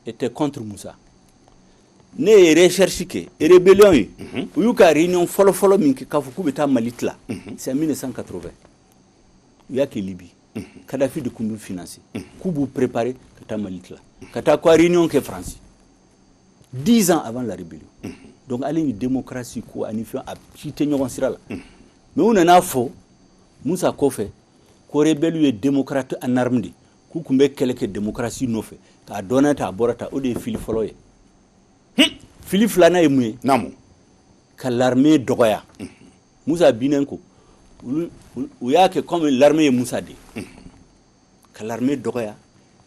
était contre Moussa. Ne ye recherche kɛ, rébellion ye, u y'u ka réunion fɔlɔ fɔlɔ min kɛ k'a fɔ k'u bɛ taa Mali tila, c'est en 1980. U y'a kɛ Libye. Kadhafi de tun b'u financer, k'u b'u préparer ka taa Mali tila, ka taa ko réunion kɛ France 10 ans avant la rébellion. Donc ale ni démocratie ko ani fɛn, a si tɛ ɲɔgɔn sira la. Mais u nana fɔ Musa kɔfɛ ko rebelle ye démocrate en arme de, k'u tun bɛ kɛlɛ kɛ démocratie nɔfɛ. K'a dɔnna ta, a bɔra ta. O de ye fili fɔlɔ ye. Fili filanan ye mun ye? Naamu. Ka l'armée dɔgɔya. Musa binnen ko, olu u y'a kɛ comme l'armée ye Musa de ye, ka l'armée dɔgɔya,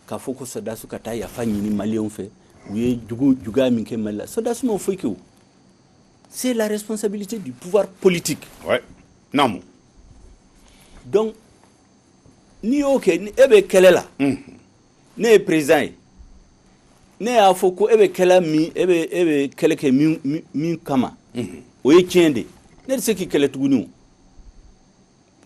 k'a fɔ ko sɔrɔdasiw ka taa yafa ɲini maliyɛnw fɛ, u ye jugu juguya min kɛ Mali la. Sɔrɔdasiw ma foyi kɛ o, c'est la responsabilité du pouvoir politique. Ouais, naamu. Donc n'i y'o kɛ, ni e bɛ kɛlɛ la, ne ye président ye, ne y'a fɔ ko e bɛ kɛlɛ min, e bɛ kɛlɛ kɛ min kama, o ye tiɲɛ de, ne tɛ se k'i kɛlɛ tuguni o.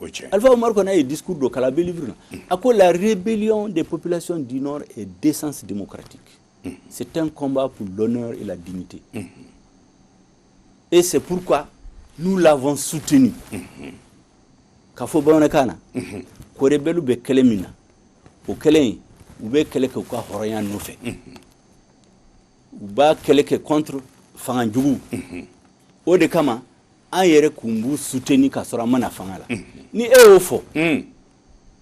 O ye tiɲɛ. Alpha Oumar Konaré ye discours dɔ kalan, a bɛ livre la, a ko: "La rébellion des populations du Nord est d'essence démocratique. C'est un combat pour l'honneur et la dignité. Et c'est pourquoi nous l'avons soutenu." K'a fɔ bamanankan na ko rebelle bɛ kɛlɛ min na, o kɛlɛ in, u bɛ kɛlɛ kɛ u ka hɔrɔnya nɔfɛ, u b'a kɛlɛ kɛ contre fanga jugu. O de kama an yɛrɛ kun b'u soutenir k'a sɔrɔ an ma na fanga la. Ni e y'o fɔ,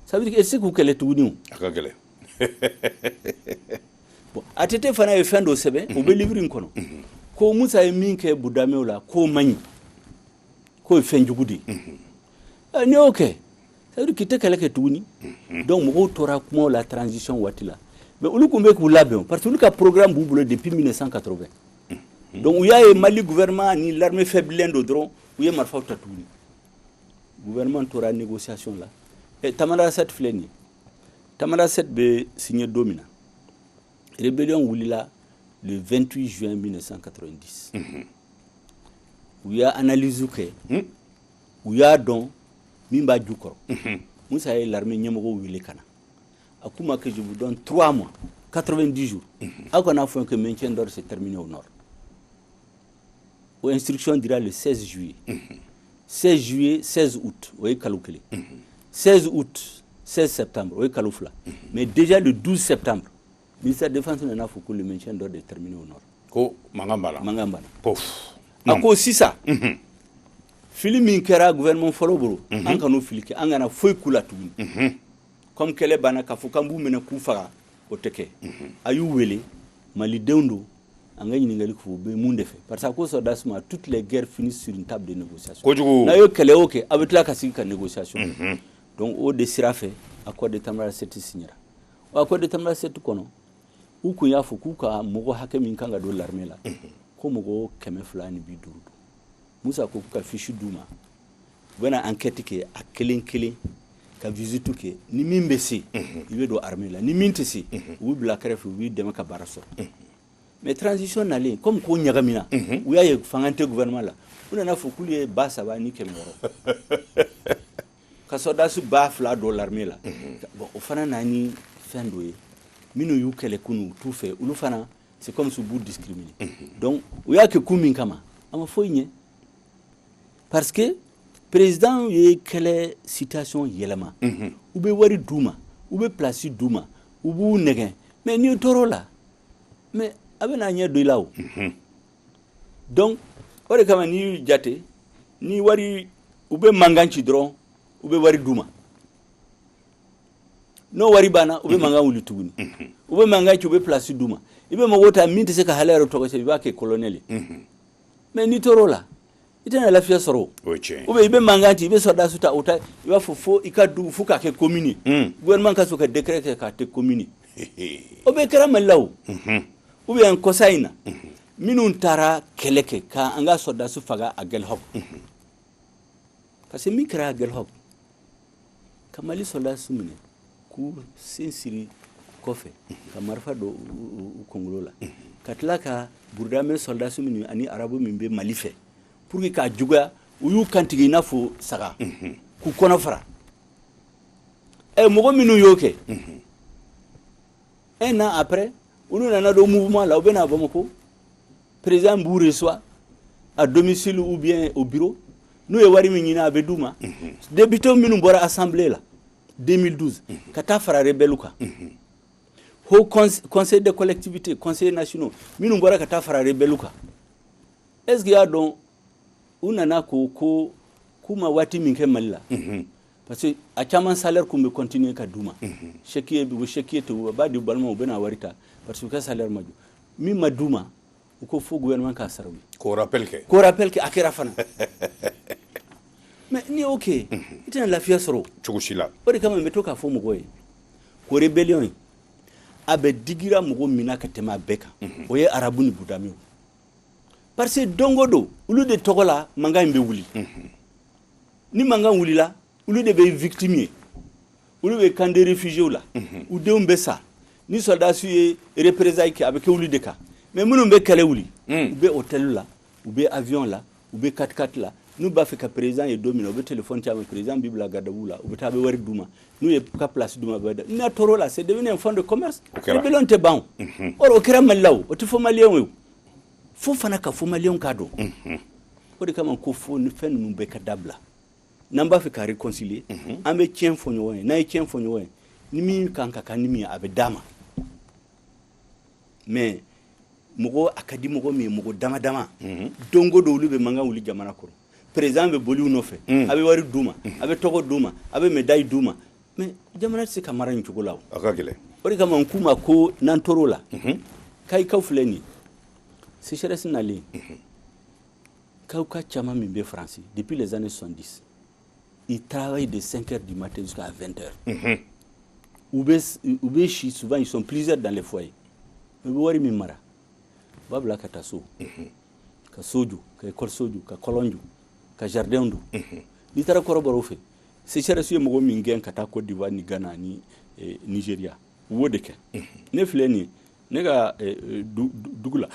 ça veut dire que e tɛ se k'u kɛlɛ tuguni o. A ka gɛlɛn. Bon, ATT fana ye fɛn dɔ sɛbɛn, o bɛ livre in kɔnɔ, ko Musa ye min kɛ Burdamew la, k'o man ɲi, k'o ye fɛn jugu de ye. N'i y'o kɛ, ça veut dire k'i tɛ kɛlɛ kɛ tuguni. Donc mɔgɔw tora kumaw la transition waati la, mais olu tun bɛ k'u labɛn parce que olu ka programme b'u bolo depuis 1980. Donc u y'a ye Mali gouvernement ni l'armée faiblilen don dɔrɔn, u ye marifaw ta tuguni. Gouvernement tora négociation la. Tamanrasset filɛ nin ye, Tamanrasset bɛ signé don min na, rébellion wulila le 28 juin 1990. U y'a analyse kɛ, u y'a dɔn min b'a ju kɔrɔ. Musa ye l'armée ɲɛmɔgɔw wele ka na, a k'u ma que je vous donne 3 mois, 90 jours, aw kana fɔ que maintien d'ordre c'est terminé au nord. O instruction dira le 16 juillet. 16 juillet, 16 août, o ye kalo kelen. 16 août, 16 septembre, o ye kalo 2. Mais déjà le 12 septembre, ministère de la défense nana fɔ ko le maintien d'ordre est terminé au nord. Ko mankan b'a la. Mankan b'a la. Pof. A ko sisan, fili min kɛra gouvernement fɔlɔ bolo, an kan'o fili kɛ, an kana foyi k'u la tuguni. Comme kɛlɛ banna, k'a fɔ k'an b'u minɛ k'u faga, o tɛ kɛ. A y'u wele, malidenw don, an ka ɲininkali k'u bɛ mun de fɛ, parce que a ko sɔrɔdasi ma, toutes les guerres finissent sur une table de négociation. Kojugu. N'a ye kɛlɛ o kɛ, a bɛ tila ka sigi ka négociation kɛ. Donc o de sira fɛ, accord de Tamanrasset signera. O accord de Tamanrasset kɔnɔ, u kun y'a fɔ k'u ka mɔgɔ hakɛ min kan ka don l'armée la, ko mɔgɔ 250 don. Musa ko k'u ka fiche d'u ma, u bɛna enquête kɛ a kelen kelen, ka visite kɛ. Ni min bɛ se, i bɛ don armée la. Ni min tɛ se, u b'i bila kɛrɛfɛ, u b'i dɛmɛ ka baara sɔrɔ. Mais transition nalen, comme ko ɲagamina, u y'a ye fanga tɛ gouvernement la, u nana fɔ k'olu ye 3600, ka sɔrɔdasi 2000 don l'armée la. Bon, o fana na ni fɛn dɔ ye, minnu y'u kɛlɛ kunun, u t'u fɛ, olu fana, c'est comme si u b'u discriminer. Donc u y'a kɛ kun min kama, a ma foyi ɲɛ, parce que président ye kɛlɛ situation yɛlɛma. U bɛ wari d'u ma, u bɛ place d'u ma, u b'u nɛgɛn. Mais n'i tor'o la, mais a bɛ n'a ɲɛ don i la o. Donc o de kama, n'i y'u jate ni wari, u bɛ mankan ci dɔrɔn, u bɛ wari d'u ma. N'o wari banna, u bɛ mankan wuli tuguni. U bɛ mankan ci, u bɛ place d'u ma. I bɛ mɔgɔw ta min tɛ se ka hali yɛrɛ tɔgɔ sɛbɛn, i b'a kɛ colonel ye. Mais n'i tor'o la, i tɛna lafiya sɔrɔ o. O ye tiɲɛ ye. Ou bien i bɛ mankan ci, i bɛ sɔrɔdasi ta, o ta, i b'a fɔ fo i ka dugu fo k'a kɛ commune ye. Gouvernement ka sɔrɔ ka décret kɛ k'a kɛ commune ye. O bɛɛ kɛra Mali la o. Ou bien kɔsa in na, minnu taara kɛlɛ kɛ k'an ka sɔrɔdasi faga Aguelhok, parce que min kɛra Aguelhok, ka Mali sɔrɔdasi minɛ k'u sen siri kɔfɛ, ka marifa don u kunkolo la, ka tila ka Burudamɛ sɔrɔdasi minnu ani arabu min bɛ Mali fɛ, pour que k'a juguya U y'u kantigɛ i n'a fɔ saga k'u kɔnɔ fara. Ɛ, mɔgɔ minnu y'o kɛ, un an après, olu nana don mouvement la, u bɛ na Bamakɔ, président b'u reçoit à domicile ou bien au bureau. N'u ye wari min ɲini, a bɛ d'u ma. Député minnu bɔra assemblée la 2012 ka taa fara rebelle kan, haut conseil de collectivité, conseillers nationaux minnu bɔra ka taa fara rebelle kan, est ce que y'a dɔn, u nana ko k'u ma waati min kɛ Mali la, parce que a caman salaire kun bɛ continuer ka d'u ma, chèque ye, u bɛ chèque ye ten, u b'a di u balimaw, u bɛ na wari ta, parce que u ka salaire ma jɔ. Min ma d'u ma, u ko fo gouvernement k'a sara u ye. K'o rappel kɛ. K'o rappel kɛ, a kɛra fana. Mais n'i y'o kɛ, i tɛna lafiya sɔrɔ. Cogo si la. O de kama n bɛ to k'a fɔ mɔgɔw ye ko rébellion in, a bɛ digira mɔgɔ min na ka tɛmɛ a bɛɛ kan, o ye arabu ni budamiw, parce que don o don, olu de tɔgɔ la mankan in bɛ wuli. Ni mankan wulila, olu de bɛ victime ye, olu bɛ camp de réfugiés la, u denw bɛ sa. Ni soldats ye représailles kɛ, a bɛ kɛ olu de kan. Mais minnu bɛ kɛlɛ wuli, u bɛ hôtel la, u bɛ avion la, u bɛ 4x4 la. N'u b'a fɛ ka président ye don min na, u bɛ téléphone ci a ma, président b'i bila garde à vous la, u bɛ taa, a bɛ wari d'u ma. N'u ye ka place d'u ma, a bɛ da. N'a tor'o la, c'est devenu un fonds de commerce. O kɛra. Rébellion tɛ ban o. Or o kɛra Mali la o, o tɛ fɔ maliyɛnw ye o. Fo fana ka fɔ maliyɛnw k'a dɔn. O de kama ko fo ni fɛn ninnu bɛɛ ka dabila. N'an b'a fɛ ka réconcilier, an bɛ tiɲɛ fɔ ɲɔgɔn ye. N'an ye tiɲɛ fɔ ɲɔgɔn ye, ni min kan ka kan ni min ye, a bɛ d'a ma. Mais mɔgɔ a ka di mɔgɔ min ye, mɔgɔ dama dama, don o don olu bɛ mankan wuli jamana kɔrɔ, président bɛ boli u nɔfɛ, a bɛ wari d'u ma, a bɛ tɔgɔ d'u ma, a bɛ médaille d'u ma. Mais jamana tɛ se ka mara nin cogo la o. A ka gɛlɛn. O de kama n k'u ma ko n'an tor'o la, kayikaw filɛ nin ye, sécheresse nalen, kayikaw caman min bɛ Faransi depuis les années 70, ils travaillent de 5 heures du matin jusqu'à 20 heures. U bɛ si, souvent ils sont plusieurs dans les foyers. U bɛ wari min mara, u b'a bila ka taa so, ka so jɔ, ka école so jɔ, ka kɔlɔn jɔ, ka jardin don. N'i taara kɔrɔbɔrɔw fɛ, sécheresse ye mɔgɔ min gɛn ka taa Côte d'Ivoire ni Ghana ni Nigeria, u b'o de kɛ. Ne filɛ nin ye, ne ka dugu la,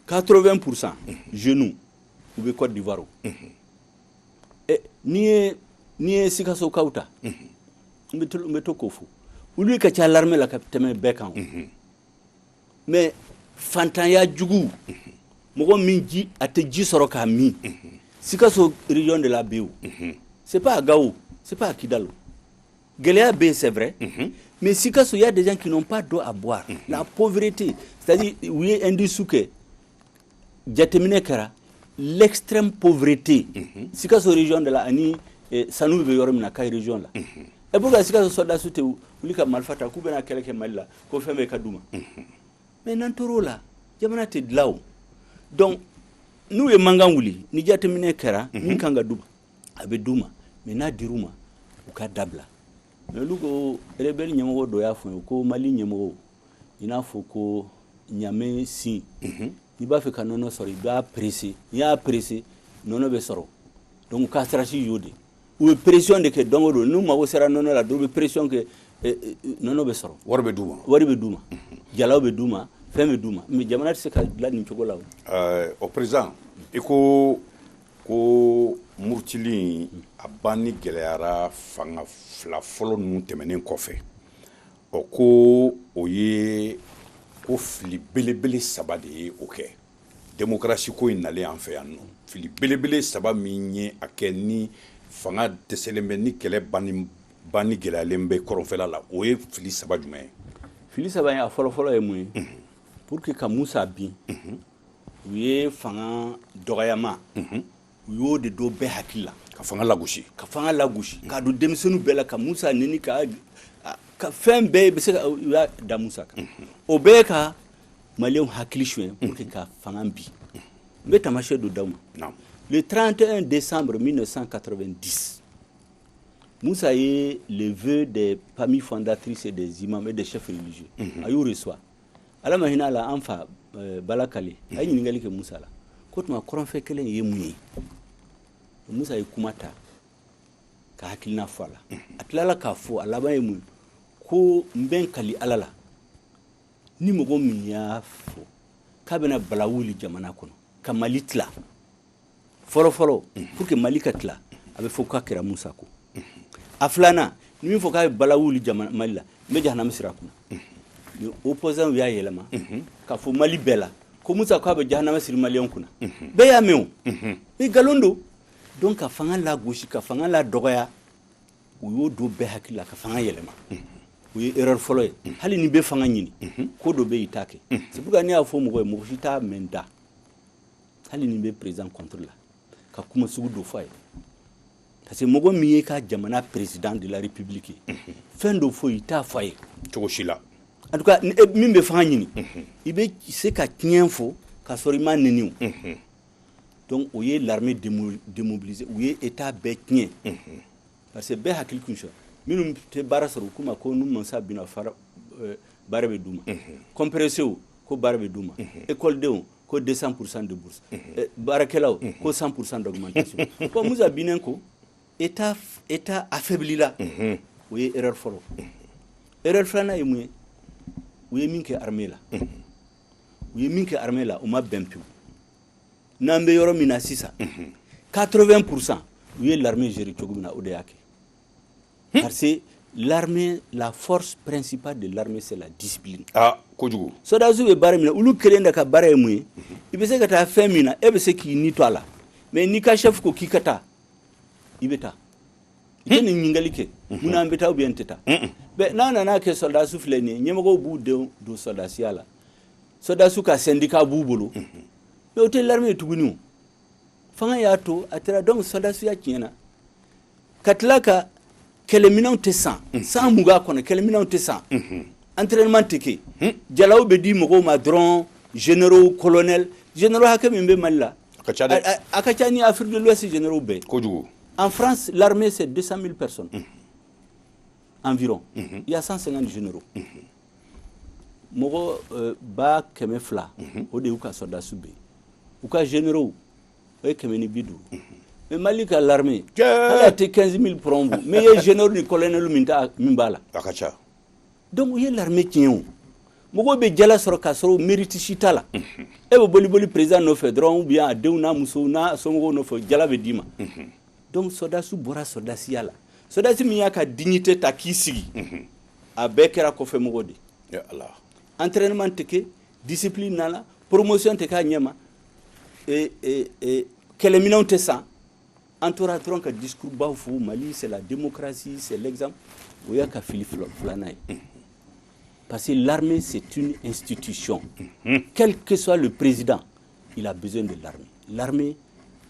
80% jeunes u bɛ Côte d'Ivoire o. N'i ye Sikasokaw ta, n bɛ to k'o fɔ, olu ka ca l'armée la ka tɛmɛ bɛɛ kan o. Mais fantanya jugu, mɔgɔ min ji a tɛ ji sɔrɔ k'a min, Sikaso région de la bɛ o. C'est pas à Gao, c'est pas à Kidal o. Gɛlɛya bɛ yen, c'est vrai, mais Sikaso, il y a des gens qui n'ont pas d'eau à boire. La pauvreté, c'est-à-dire u ye indice kɛ, jateminɛ kɛra, l'extrême pauvreté Sikaso région de la ani sanu bɛ yɔrɔ min na, Kayi région la. Et pourquoi Sikaso soldats tɛ wuli ka marifa ta k'u bɛna kɛlɛ kɛ Mali la, ko fɛn bɛɛ ka d'u ma? Mais n'an tor'o la, jamana tɛ dilan o. Donc n'u ye mankan wuli, ni jateminɛ kɛra, min kan ka d'u ma, a bɛ d'u ma. Mais n'a dir'u ma, u ka dabila. Mais olu ko rebelle ɲɛmɔgɔ dɔ y'a fɔ n ye ko Mali ɲɛmɔgɔw, i n'a fɔ ko ɲamɛ sin, n'i b'a fɛ ka nɔnɔ sɔrɔ, i b'a presser. N'i y'a presser, nɔnɔ bɛ sɔrɔ. Donc u ka stratégie y'o de, u bɛ pression de kɛ don o don. N'u mago sera nɔnɔ la dɔrɔn, u bɛ pression kɛ, nɔnɔ bɛ sɔrɔ. Wari bɛ d'u ma. Wari bɛ d'u ma, jalaw bɛ d'u ma, fɛn bɛ d'u ma. Mais jamana tɛ se ka dilan nin cogo la o. O président, i ko ko murutili in, a banni gɛlɛyara fanga fila fɔlɔ ninnu tɛmɛnen kɔfɛ. Ɔ, ko o ye ko fili belebele saba de ye o kɛ démocratie ko in nalen an fɛ yan nɔ. Fili belebele saba min ye a kɛ ni fanga dɛsɛlen bɛ, ni kɛlɛ banni gɛlɛyalen bɛ kɔrɔnfɛla la, o ye fili saba jumɛn ye? Fili saba in, a fɔlɔfɔlɔ ye mun ye? Pour que ka Musa bin, u ye fanga dɔgɔyama, u y'o de don bɛɛ hakili la. Ka fanga lagosi. Ka fanga lagosi, k'a don denmisɛnninw bɛɛ la, ka Musa neni, ka fɛn bɛɛ bɛ se ka, u y'a da Musa kan. O bɛɛ ka maliyɛnw hakili suɲɛ pour que ka fanga bin. N bɛ taamasiyɛn dɔ d'aw ma. Le 31 décembre 1990, Moussa ye le vœu des familles fondatrices et des imams et des chefs religieux, a y'u reçoit. Ala ma hinɛ a la, an fa Bala Kale a ye ɲininkali kɛ Musa la ko tuma kɔrɔnfɛ kɛlɛ in ye mun ye. Musa ye kuma ta ka hakilina fɔ a la. A tilala k'a fɔ, a laban ye mun ye? Ko n bɛ n kali Ala la, ni mɔgɔ min y'a fɔ k'a bɛna bala wuli jamana kɔnɔ ka Mali tila. Fɔlɔ fɔlɔ, pour que Mali ka tila, a bɛ fɔ k'a kɛra Musa ko. A filanan, ni min fɔ k'a ye bala wuli jamana Mali la, n bɛ jahanama sira kunna. Ni opposant y'a yɛlɛma k'a fɔ Mali bɛɛ la ko Musa k'a bɛ jahanama siri maliyɛnw kunna, bɛɛ y'a mɛn o. Mais nkalon don. Donc ka fanga lagosi, ka fanga la dɔgɔya, u y'o don bɛɛ hakili la ka fanga yɛlɛma. O ye erreur fɔlɔ ye. Hali ni bɛ fanga ɲini, ko dɔ bɛ yen, i t'a kɛ. C'est pourquoi ne y'a fɔ mɔgɔ ye, mɔgɔ si t'a mɛn da, hali ni bɛ président contre la, ka kuma sugu dɔ fɔ a ye, parce que mɔgɔ min ye ka jamana président de la République ye, fɛn dɔ fɔ, i t'a fɔ a ye. Cogo si la. En tout cas, min bɛ fanga ɲini, i bɛ se ka tiɲɛ fɔ k'a sɔrɔ i ma nɛni o. Donc o ye l'armée démobiliser, u ye état bɛɛ tiɲɛ, parce que bɛɛ hakili kun sɔrɔ minnu tɛ baara sɔrɔ, u k'u ma ko n'u mansa binna fara, baara bɛ d'u ma, compressé ko baara bɛ d'u ma, école ko 200% de bourse, baarakɛlaw ko 100% d'augmentation. Bon, Musa binnen ko état affaibli la. O ye erreur fɔlɔ. Erreur filanan ye mun ye? U ye min kɛ armée la, u ye min kɛ armée la, u ma bɛn pewu. N'an bɛ yɔrɔ min na sisan, 80%, u ye l'armée gérer cogo min na, o de y'a kɛ, parce que l'armée, la force principale de l'armée, c'est la discipline. Ah, kojugu. Sɔrɔdasiw bɛ baara min na, olu kelen de ka baara ye mun ye? I bɛ se ka taa fɛn min na, e bɛ se k'i ni to a la, mais n'i ka chef ko k'i ka taa, i bɛ taa, i tɛ nin ɲininkali kɛ mun na an bɛ taa ou bien n tɛ taa. Bɛn n'a nana kɛ, sɔrɔdasiw filɛ nin ye, ɲɛmɔgɔw b'u denw don sɔrɔdasiya la, sɔrɔdasiw ka syndicat b'u bolo, mais o tɛ l'armée ye tuguni. O fanga y'a to a taara. Donc sɔrɔdasiya tiɲɛna, ka tila ka kɛlɛminɛnw tɛ san, san 20 kɔnɔ kɛlɛminɛnw tɛ san, entraînement tɛ kɛ, jalaw bɛ di mɔgɔw ma dɔrɔn, généraux, colonel. Généraux hakɛ min bɛ Mali la, A ka ca dɛ. A ka ca ni Afrique de l'Ouest généraux bɛɛ. Kojugu. En France, l'armée, c'est 200 000 personnes environ. Il y a 150 généraux. Mɔgɔ 200,000, o de y'u ka sɔrɔdasiw bɛ yen. U ka généraux, o ye 150. Mais Mali ka l'armée, hali a tɛ 15 000 pɔrɔn bɔ. Mais i ye généraux ni colonel min ta min b'a la. A ka ca. Donc u ye l'armée tiɲɛ o. Mɔgɔw bɛ jala sɔrɔ k'a sɔrɔ mérite si t'a la. E bɛ boli boli président nɔfɛ dɔrɔn, ou bien a denw n'a musow n'a somɔgɔw nɔfɛ, jala bɛ d'i ma. Donc sɔrɔdasiw bɔra sɔrɔdasiya la. Sɔrɔdasi min y'a ka dignité ta k'i sigi, a bɛɛ kɛra kɔfɛ mɔgɔ de. Ya Allah. Entraînement tɛ kɛ, discipline nana, promotion tɛ k'a ɲɛma, kɛlɛminɛnw tɛ san. An tora dɔrɔn ka discours baw fɔ: Mali, c'est la démocratie, c'est l'exemple. O y'a ka fili filanan ye, parce que l'armée, c'est une institution. Quel que soit le président, il a besoin de l'armée. L'armée,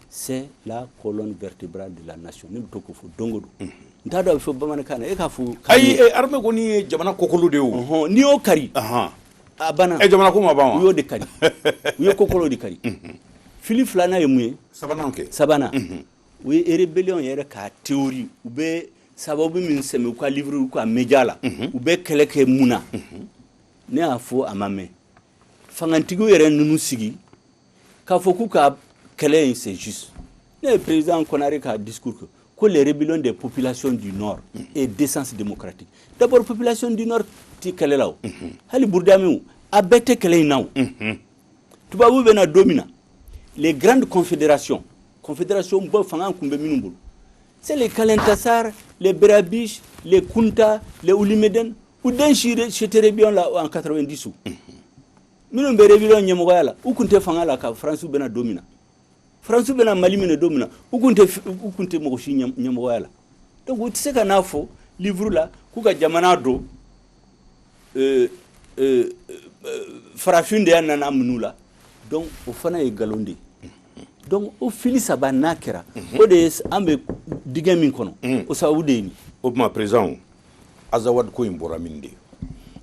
c'est la colonne vertébrale de la nation. Ne bɛ to k'o fɔ don o don. N t'a dɔn a bɛ fɔ bamanankan na, e k'a fɔ. Ayi, armée kɔni ye jamana kɔkolo de ye o. Ɔhɔn, n'i y'o kari, a banna. Jamana ko ma ban wa? U y'o de kari, u ye kɔkolo de kari. Fili filanan ye mun ye? Sabanan kɛ. Sabanan, u ye rébellion yɛrɛ k'a théorie, u bɛ sababu min sɛmɛ u ka livre, u ka média la, u bɛ kɛlɛ kɛ mun na? Ne y'a fɔ, a ma mɛn, fangantigiw yɛrɛ ninnu sigi k'a fɔ k'u ka kɛlɛ in, c'est juste. Ne ye président Konare ka discours kɛ ko les rébellions des populations du nord et d'essence démocratique. D'abord, population du nord ti kɛlɛ la o. Hali Burudamiw, a bɛɛ tɛ kɛlɛ in na o. Tubabu bɛ na don min na, les grandes confédérations, confédération bɔ fanga kun bɛ minnu bolo, c'est les Kalentassar, les Berabiche, les Kunta, les Oulimeden. U den si tɛ rébellion la en 90 o. Minnu bɛ rébellion ɲɛmɔgɔya la, u kun tɛ fanga la ka France bɛna don min na. France bɛna Mali minɛ don min na, u kun tɛ mɔgɔ si ɲɛmɔgɔya la. Donc u tɛ se ka n'a fɔ livre la k'u ka jamana don farafin de y'a nana minnu la. Donc o fana ye nkalon de ye. Donc o fili saba n'a kɛra, o de ye an bɛ dingɛ min kɔnɔ, o sababu de ye nin. O tuma président, Azawad ko in bɔra min de?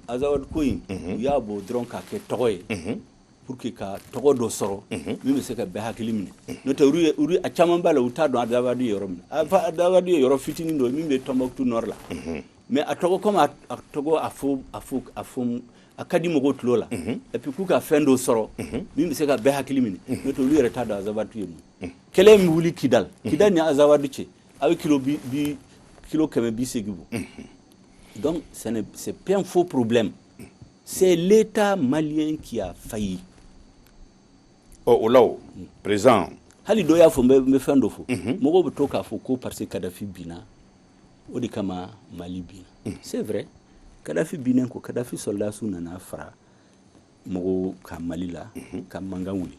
Azawad ko in, u y'a bɔ dɔrɔn k'a kɛ tɔgɔ ye pour que ka tɔgɔ dɔ sɔrɔ min bɛ se ka bɛɛ hakili minɛ. N'o tɛ, olu a caman b'a la, u t'a dɔn Azawad ye yɔrɔ min na. Azawad ye yɔrɔ fitinin dɔ ye min bɛ Tombouctou nord la. Mais a tɔgɔ, comme a tɔgɔ a fɔ a ka di mɔgɔw tulo la, et puis k'u ka fɛn dɔ sɔrɔ min bɛ se ka bɛɛ hakili minɛ. N'o tɛ, olu yɛrɛ t'a dɔn Azawad ye mun ye. Kɛlɛ min wuli Kidal, Kidal ni Azawad cɛ, a bɛ kilo bi kilo 180 bɔ. Donc c'est bien faux problème. C'est l'État malien qui a failli. Ɔ, o la o, président. Hali dɔ y'a fɔ, n bɛ fɛn dɔ fɔ, mɔgɔw bɛ to k'a fɔ ko parce que Kadafi binna, o de kama Mali binna. C'est vrai, Kadafi binnen ko, Kadafi soldats nana fara mɔgɔw ka Mali la ka mankan wuli.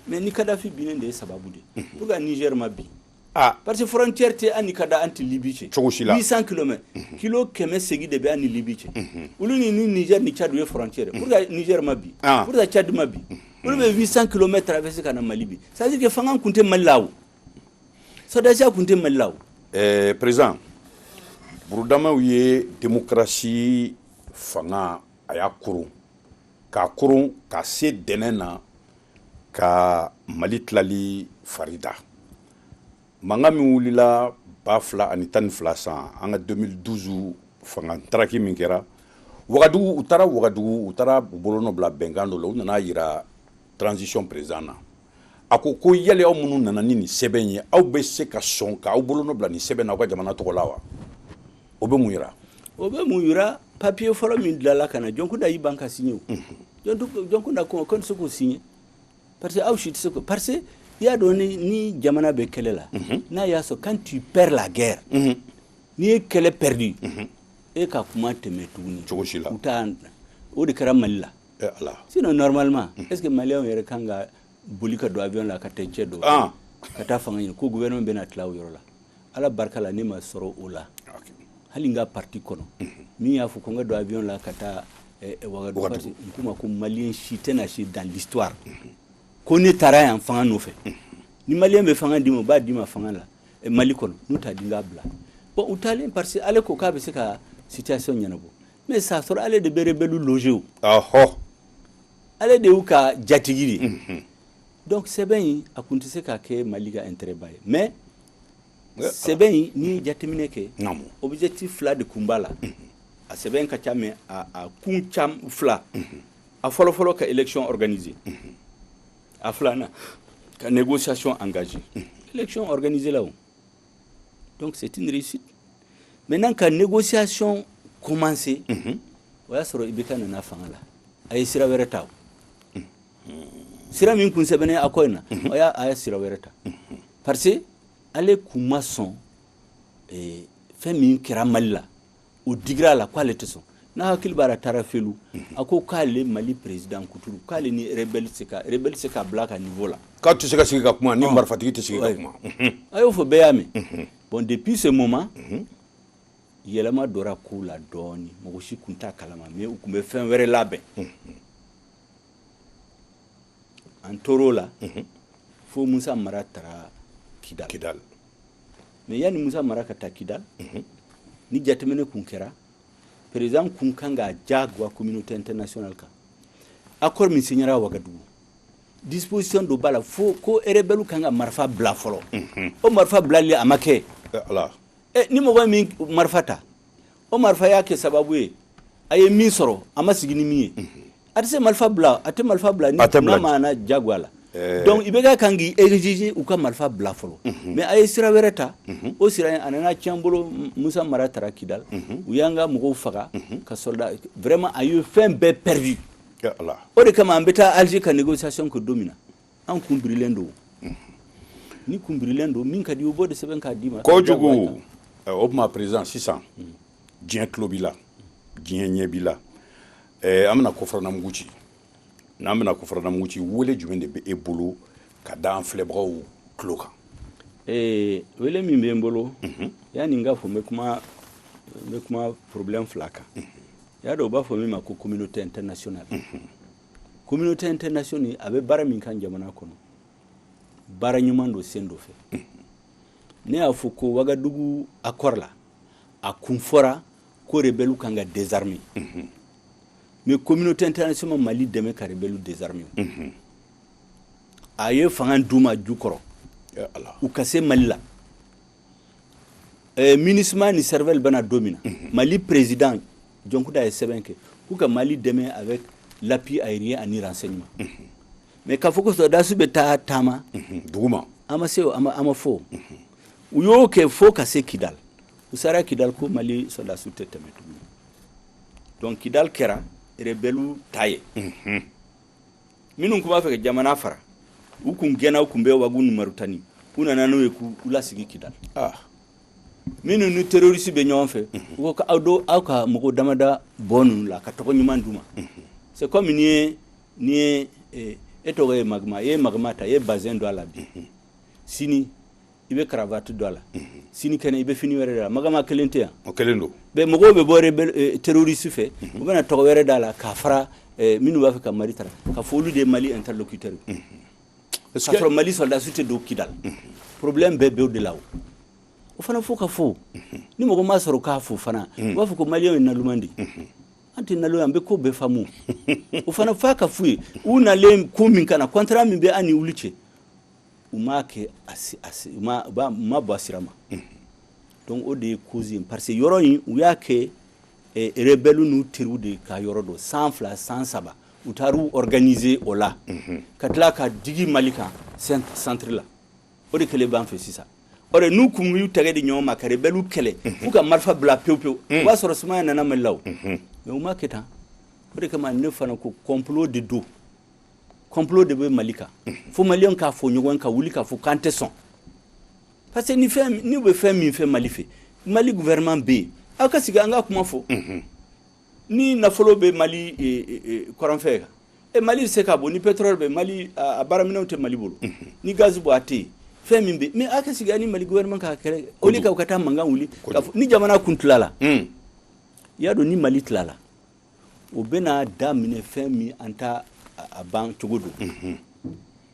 Mais ni Kadafi binnen de ye sababu de pour que Niger ma bin, parce que frontière tɛ an ni kada an tɛ Libi cɛ. Cogo si la. 800 km, kilo 800 de bɛ an ni Libi cɛ. Olu ni Niger ni Tchad ye frontière. Pour que Niger ma bin, pour que Tchad ma bin, olu bɛ 800 km traverser ka na Mali bin. C'est à dire que fanga kun tɛ Mali la, o sɔrɔdasiya kun tɛ Mali la o. Président, Burudamaw ye démocratie fanga, a y'a koron k'a koron ka se dɛnɛ na ka Mali tilali fari da. Mankan min wulila 2012 san, an ka 2012 fanga taraki min kɛra Wagadugu, u taara Wagadugu, u taara u bolonɔ bila bɛnkan dɔ la. U nana yira transition président na. A ko ko yali aw minnu nana ni nin sɛbɛn ye, aw bɛ se ka sɔn k'aw bolonɔ bila nin sɛbɛn na aw ka jamana tɔgɔ la wa? O bɛ mun yira? O bɛ mun yira? Papier fɔlɔ min dilanla ka na, Jɔnkunda y'i ban ka signer. O Jɔnkunda ko tɛ se k'o signer parce que aw si tɛ se ko, parce que i y'a dɔn, ni jamana bɛ kɛlɛ la, n'a y'a sɔrɔ quand tu perds la guerre, n'i ye kɛlɛ perdu, e ka kuma tɛmɛ tuguni. Cogo si la. U t'a, o de kɛra Mali la. Eh Ala. Sinon normalement, est ce que Maliyɛnw yɛrɛ kan ka boli ka don avion la ka taa cɛ dɔ ka taa fanga ɲini ko gouvernement bɛna tila o yɔrɔ la? Ala barika la, ne ma sɔrɔ o la. Hali n ka parti kɔnɔ, min y'a fɔ ko n ka don avion la ka taa Wagadugu, parce que n k'u ma ko Maliyɛn si tɛna si dans l'histoire ko ne taara yan fanga nɔfɛ. Ni Maliyɛn bɛ fanga d'i ma, u b'a d'i ma fanga la Mali kɔnɔ. N'u t'a di, n k'a bila. Bon, u taalen parce que ale ko k'a bɛ se ka situation ɲɛnabɔ, mais ça sɔrɔ ale de bɛ rebelle loger o. Ale de y'u ka jatigi de ye. Donc sɛbɛn in, a kun tɛ se ka kɛ Mali ka intérêt ba ye. Mais sɛbɛn in, n'i ye jateminɛ kɛ, objectif fila de kun b'a la. A sɛbɛn ka ca, mais a kun cam fila. A fɔlɔ fɔlɔ, ka élection organiser. A filanan, ka négociation engagée. Élection organisée là o, donc c'est une réussite. Maintenant, ka négociation commencer, o y'a sɔrɔ IBK nana fanga la, a ye sira wɛrɛ ta. O sira min kun sɛbɛnnen accord in na, o y'a, a ye sira wɛrɛ ta parce que ale kun ma sɔn fɛn min kɛra Mali la, o digira a la k'ale tɛ sɔn. N'a hakili b'a la, taara Felu, a ko k'ale Mali président kuturu, k'ale ni rebelle se ka rebelle se ka bila a ka niveau la. K'a tɛ se ka sigi ka kuma ni marifatigi tɛ sigi ka kuma. A y'o fɔ, bɛɛ y'a mɛn. Bon, depuis ce moment, yɛlɛma dɔra kow la dɔɔni. Mɔgɔ si kun t'a kalama, mais u kun bɛ fɛn wɛrɛ labɛn. An tor'o la fo Musa Mara taara Kidal. Kidal. Mais yanni Musa Mara ka taa Kidal, ni jateminɛ kun kɛra, président kun kan k'a jagoya communauté internationale kan. Accord min signera Wagadugu, disposition dɔ b'a la fo ko rebelle kan ka marifa bila fɔlɔ. O marifa bilali, a ma kɛ. Eh Ala. Ni mɔgɔ min marifa ta, o marifa y'a kɛ sababu ye a ye min sɔrɔ, a ma sigi ni min ye, a tɛ se marifa bila, a tɛ marifa bila ni A tɛ bila. n'a ma na jagoya la. Donc IBK kan k'i exiger u ka marifa bila fɔlɔ. Mais a ye sira wɛrɛ ta. O sira in, a nana tiɲɛ an bolo. Musa Mara taara Kidal, u y'an ka mɔgɔw faga ka soldat. Vraiment, a ye fɛn bɛɛ perdu. Eh Ala. O de kama an bɛ taa Alger ka négociation kɛ don min na, an kun birilen don. Ni kun birilen don, min ka di, o b'o de sɛbɛn k'a d'i ma. Kojugu. O tuma président, sisan diɲɛ tulo b'i la, diɲɛ ɲɛ b'i la. An bɛna kɔfaramugu ci. N'an bɛna kɔfaramugu ci, wele jumɛn de bɛ e bolo ka da an filɛbagaw tulo kan? Wele min bɛ n bolo, yanni n ka fɔ, n bɛ kuma problème fila kan. I y'a dɔn, u b'a fɔ min ma ko communauté internationale. Communauté internationale, a bɛ baara min kan jamana kɔnɔ, baara ɲuman don sen dɔ fɛ. Ne y'a fɔ ko Wagadugu accord la, a kun fɔra ko rebelle kan ka désarmer, mais communauté internationale ma Mali dɛmɛ ka rebelle désarmer. A ye fanga d'u ma ju kɔrɔ. Eh Ala. U ka se Mali la. MINUSMA ni Serval bɛna don min na, Mali président Jɔnkuda ye sɛbɛn kɛ k'u ka Mali dɛmɛ avec l'appui aérien ani renseignement. Mais k'a fɔ ko sɔrɔdasi bɛ taa taama duguma, an ma se o, an ma fɔ. U y'o kɛ fo ka se Kidal. U sera Kidal, ko Mali sɔrɔdasiw tɛ tɛmɛ tuguni. Donc Kidal kɛra rebelle ta ye. Minnu tun b'a fɛ ka jamana fara, U kun gɛnna, u kun bɛ Wagu ni Maritani, u nana n'u ye k'u lasigi Kidali. Minnu ni terroriste bɛ ɲɔgɔn fɛ, u ko aw do aw ka mɔgɔ damada bɔ ninnu la ka tɔgɔ ɲuman d'u ma. C'est comme n'i ye e tɔgɔ ye Magama, i ye Magama ta, i ye bazin don a la bi, sini i bɛ cravate don a la, sini kɛnɛ i bɛ fini wɛrɛ don a la. Magama kelen tɛ yan. O kelen don. Bɛn mɔgɔw bɛ bɔ terroriste fɛ, u bɛna tɔgɔ wɛrɛ d'a la k'a fara minnu b'a fɛ ka Mali tara, ka fɔ olu de ye Mali interlocuteur ye, k'a sɔrɔ Mali soldats tɛ don Kidal. Problème bɛɛ bɛ o de la. O fana fo ka fɔ, ni mɔgɔ ma sɔrɔ k'a fo fana, u b'a fɔ ko maliyɛnw ye naluman de ye. An tɛ nalo ye, an bɛ ko bɛɛ faamu. O fana f'a ka f'u ye, u nalen ko min kana, contrat min bɛ an ni olu cɛ, u m'a kɛ, u ma bɔ a sira ma. Donc o de ye cause ye, parce que yɔrɔ in, u y'a kɛ rebelle n'u teriw de ka yɔrɔ don. San 2, san 3, u taar'u organiser o la, ka tila ka digi Mali kan centre la. O de kɛlen b'an fɛ sisan. O de n'u kun y'u tɛgɛ di ɲɔgɔn ma ka rebelle kɛlɛ f'u ka marifa bila pewu pewu, o b'a sɔrɔ sumaya nana Mali la o. Mais u ma kɛ tan. O de kama ne fana ko complot de don, complot de bɛ Mali kan. Fo maliyɛnw k'a fɔ ɲɔgɔn ka wuli k'a fɔ k'an tɛ sɔn, parce que ni fɛn n'u bɛ fɛn min fɛ Mali fɛ, Mali gouvernement bɛ yen, aw ka sigi an ka kuma fɔ. Ni nafolo bɛ Mali kɔrɔnfɛ kan, e Mali bɛ se ka bɔ ni pétrole bɛ Mali, a baaraminɛnw tɛ Mali bolo, ni gaz bɔ a tɛ yen, fɛn min bɛ, mais aw ka sigi ani Mali gouvernement ka kɛlɛ au lieu ka taa mankan wuli. Ni jamana kun tilala, i y'a dɔn, ni Mali tilala, o bɛna daminɛ fɛn min an t'a a ban cogo don,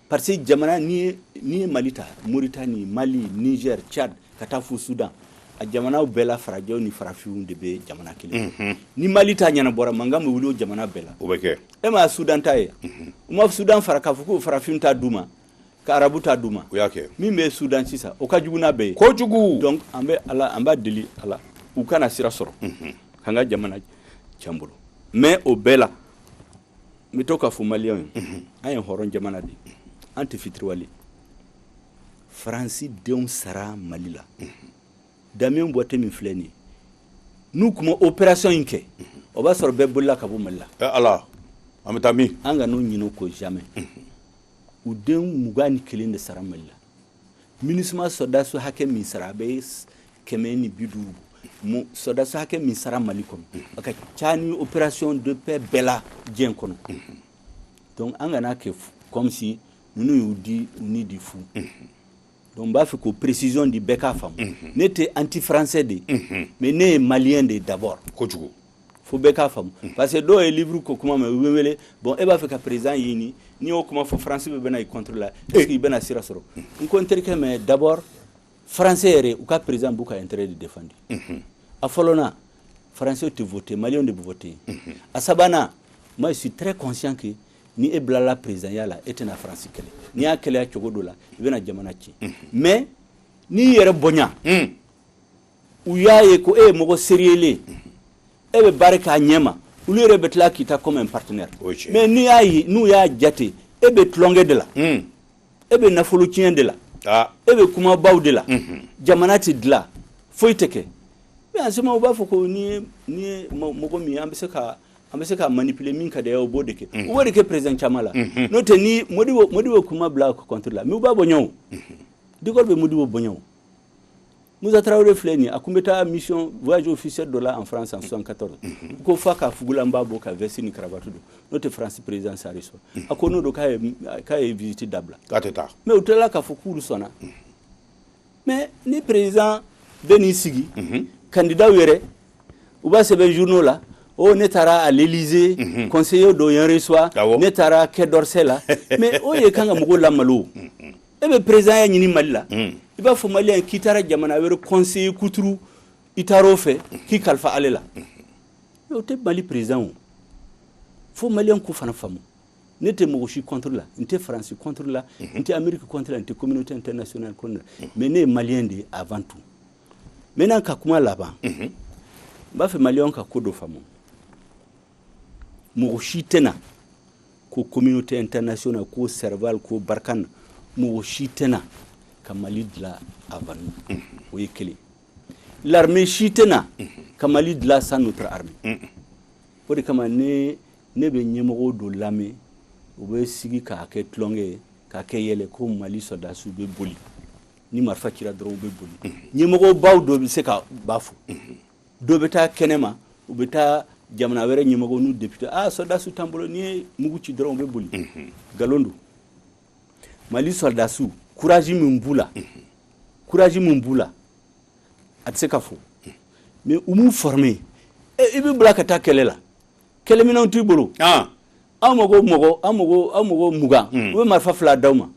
parce que jamana n'i ye Mali ta, Mauritanie, Mali, Niger, Tchad, ka taa fo Soudan, a jamanaw bɛɛ la, farajɛw ni farafinw de bɛ jamana kelen. Ni Mali ta ɲɛnabɔra, mankan bɛ wuli o jamana bɛɛ la. O bɛ kɛ. E ma Soudan ta ye, u ma Soudan fara k'a fɔ ko farafin ta d'u ma, ka arabu ta d'u ma. O y'a kɛ. Min bɛ Soudan sisan, o ka jugu n'a bɛɛ ye. Kojugu. Donc an bɛ Ala, an b'a deli Ala u kana sira sɔrɔ k'an ka jamana cɛn bolo. Mais o bɛɛ la, n bɛ to k'a fɔ maliyɛnw ye, an ye hɔrɔn jamana de ye, an tɛ fitiriwale. Faransi denw sara Mali la. Damien Boiteux min filɛ nin ye, n'u kun ma opération in kɛ, o b'a sɔrɔ bɛɛ bolila ka bɔ Mali la. Ɛ Ala, an bɛ taa min? An ka n'u ɲinɛ o kɔ jamais. U den 21 de sara Mali la. MINUSMA sɔrɔdasi hakɛ min sara, a bɛ 150. Sɔrɔdasi hakɛ min sara Mali kɔnɔ, a ka ca ni opération de paix bɛɛ la diɲɛ kɔnɔ. Donc an kana kɛ comme si ninnu y'u di u ni di fu. Donc n b'a fɛ k'o précision di, bɛɛ k'a faamu. Ne tɛ anti français de ye, mais ne ye malien de ye d'abord. Kojugu. Fo bɛɛ k'a faamu, parce que dɔw ye livre ko kuma mɛn, u bɛ wele: bon, e b'a fɛ ka président ɲini, n'i y'o kuma fɔ, France bɛ bɛna i contre la, est ce que i bɛna sira sɔrɔ? N ko n terikɛ, mais d'abord français yɛrɛ, u ka président b'u ka intérêt de défendre. A fɔlɔ na, français tɛ voter, maliyɛnw de bɛ voter. A sabanan, moi je suis très conscient que ni e bilala président ya la, e tɛna France kɛlɛ. N'i y'a kɛlɛya cogo dɔ la, i bɛna jamana tiɲɛ. Mais n'i yɛrɛ bonya, u y'a ye ko e ye mɔgɔ sérieux le, e bɛ baara k'a ɲɛ ma, olu yɛrɛ bɛ tila k'i ta comme un partenaire. Mais n'i y'a ye, n'u y'a jate e bɛ tulonkɛ de la, e bɛ nafolo tiɲɛ de la, e bɛ kumabaw de la, jamana tɛ dilan, foyi tɛ kɛ. Mais en ce moment, u b'a fɔ ko n'i ye mɔgɔ min ye, an bɛ se ka manipuler, min ka di ye, o b'o de kɛ. U b'o de kɛ président caman la. N'o tɛ, ni Modibo kuma bila contre la, mais u b'a bonya o. De Gaulle bɛ Modibo bonya o. Musa Traoré filɛ nin ye, a kun bɛ taa mission voyage officiel dɔ la en France en 74, u ko f'a ka fugulanba bɔ, ka veste ni cravate don, n'o tɛ France président sari sɔrɔ. A ko n'o don, k'a ye visite dabila. K'a tɛ taa. Mais u tilala k'a fɔ k'olu sɔnna. Mais ni président bɛ n'i sigi, candidat yɛrɛ u b'a sɛbɛn journaux la: oh, ne taara à l'Élysée, conseiller dɔ ye n reçoit, ne taara Quai d'Orsay la. Mais o ye kan ka mɔgɔw lamalo. E bɛ président ya ɲini Mali la, i b'a fɔ maliyɛn k'i taara jamana wɛrɛ conseiller kuturu, i taara o fɛ k'i kalifa ale la. Mais o tɛ Mali président o. Fo maliyɛn k'o fana faamu. Ne tɛ mɔgɔ si contre la, n tɛ Faransi contre la, n tɛ Amérique contre la, n tɛ communauté internationale contre la, mais ne ye maliyɛn de ye avant tout. Maintenant, ka kuma laban, n b'a fɛ maliyɛnw ka ko dɔ faamu. Mɔgɔ si tɛna ko communauté internationale, ko Serval, ko Barkhane, mɔgɔ si tɛna ka Mali dilan avant nous. O ye kelen. L'armée si tɛna ka Mali dilan sans notre armée. O de kama ne bɛ ɲɛmɔgɔw dɔ lamɛn, u bɛ sigi k'a kɛ tulonkɛ ye. Ka kɛ yɛlɛ ko Mali sɔrɔdasiw bɛ boli, ni marifa cira dɔrɔn u bɛ boli. Ɲɛmɔgɔbaw dɔ bɛ se ka ba fɔ, dɔ bɛ taa kɛnɛma, u bɛ taa jamana wɛrɛ ɲɛmɔgɔ n'u député: "Ah, sɔrɔdasiw t'an bolo, n'i ye mugu ci dɔrɔn u bɛ boli." Nkalon don. Mali sɔrɔdasiw, courage min b'u la, courage min b'u la, a tɛ se ka fɔ. Mais u m'u former. I bɛ bila ka taa kɛlɛ la, kɛlɛminɛnw t'i bolo. Aw mago mɔgɔ, aw mago, aw mɔgɔ 20, u bɛ marifa fila d'aw ma.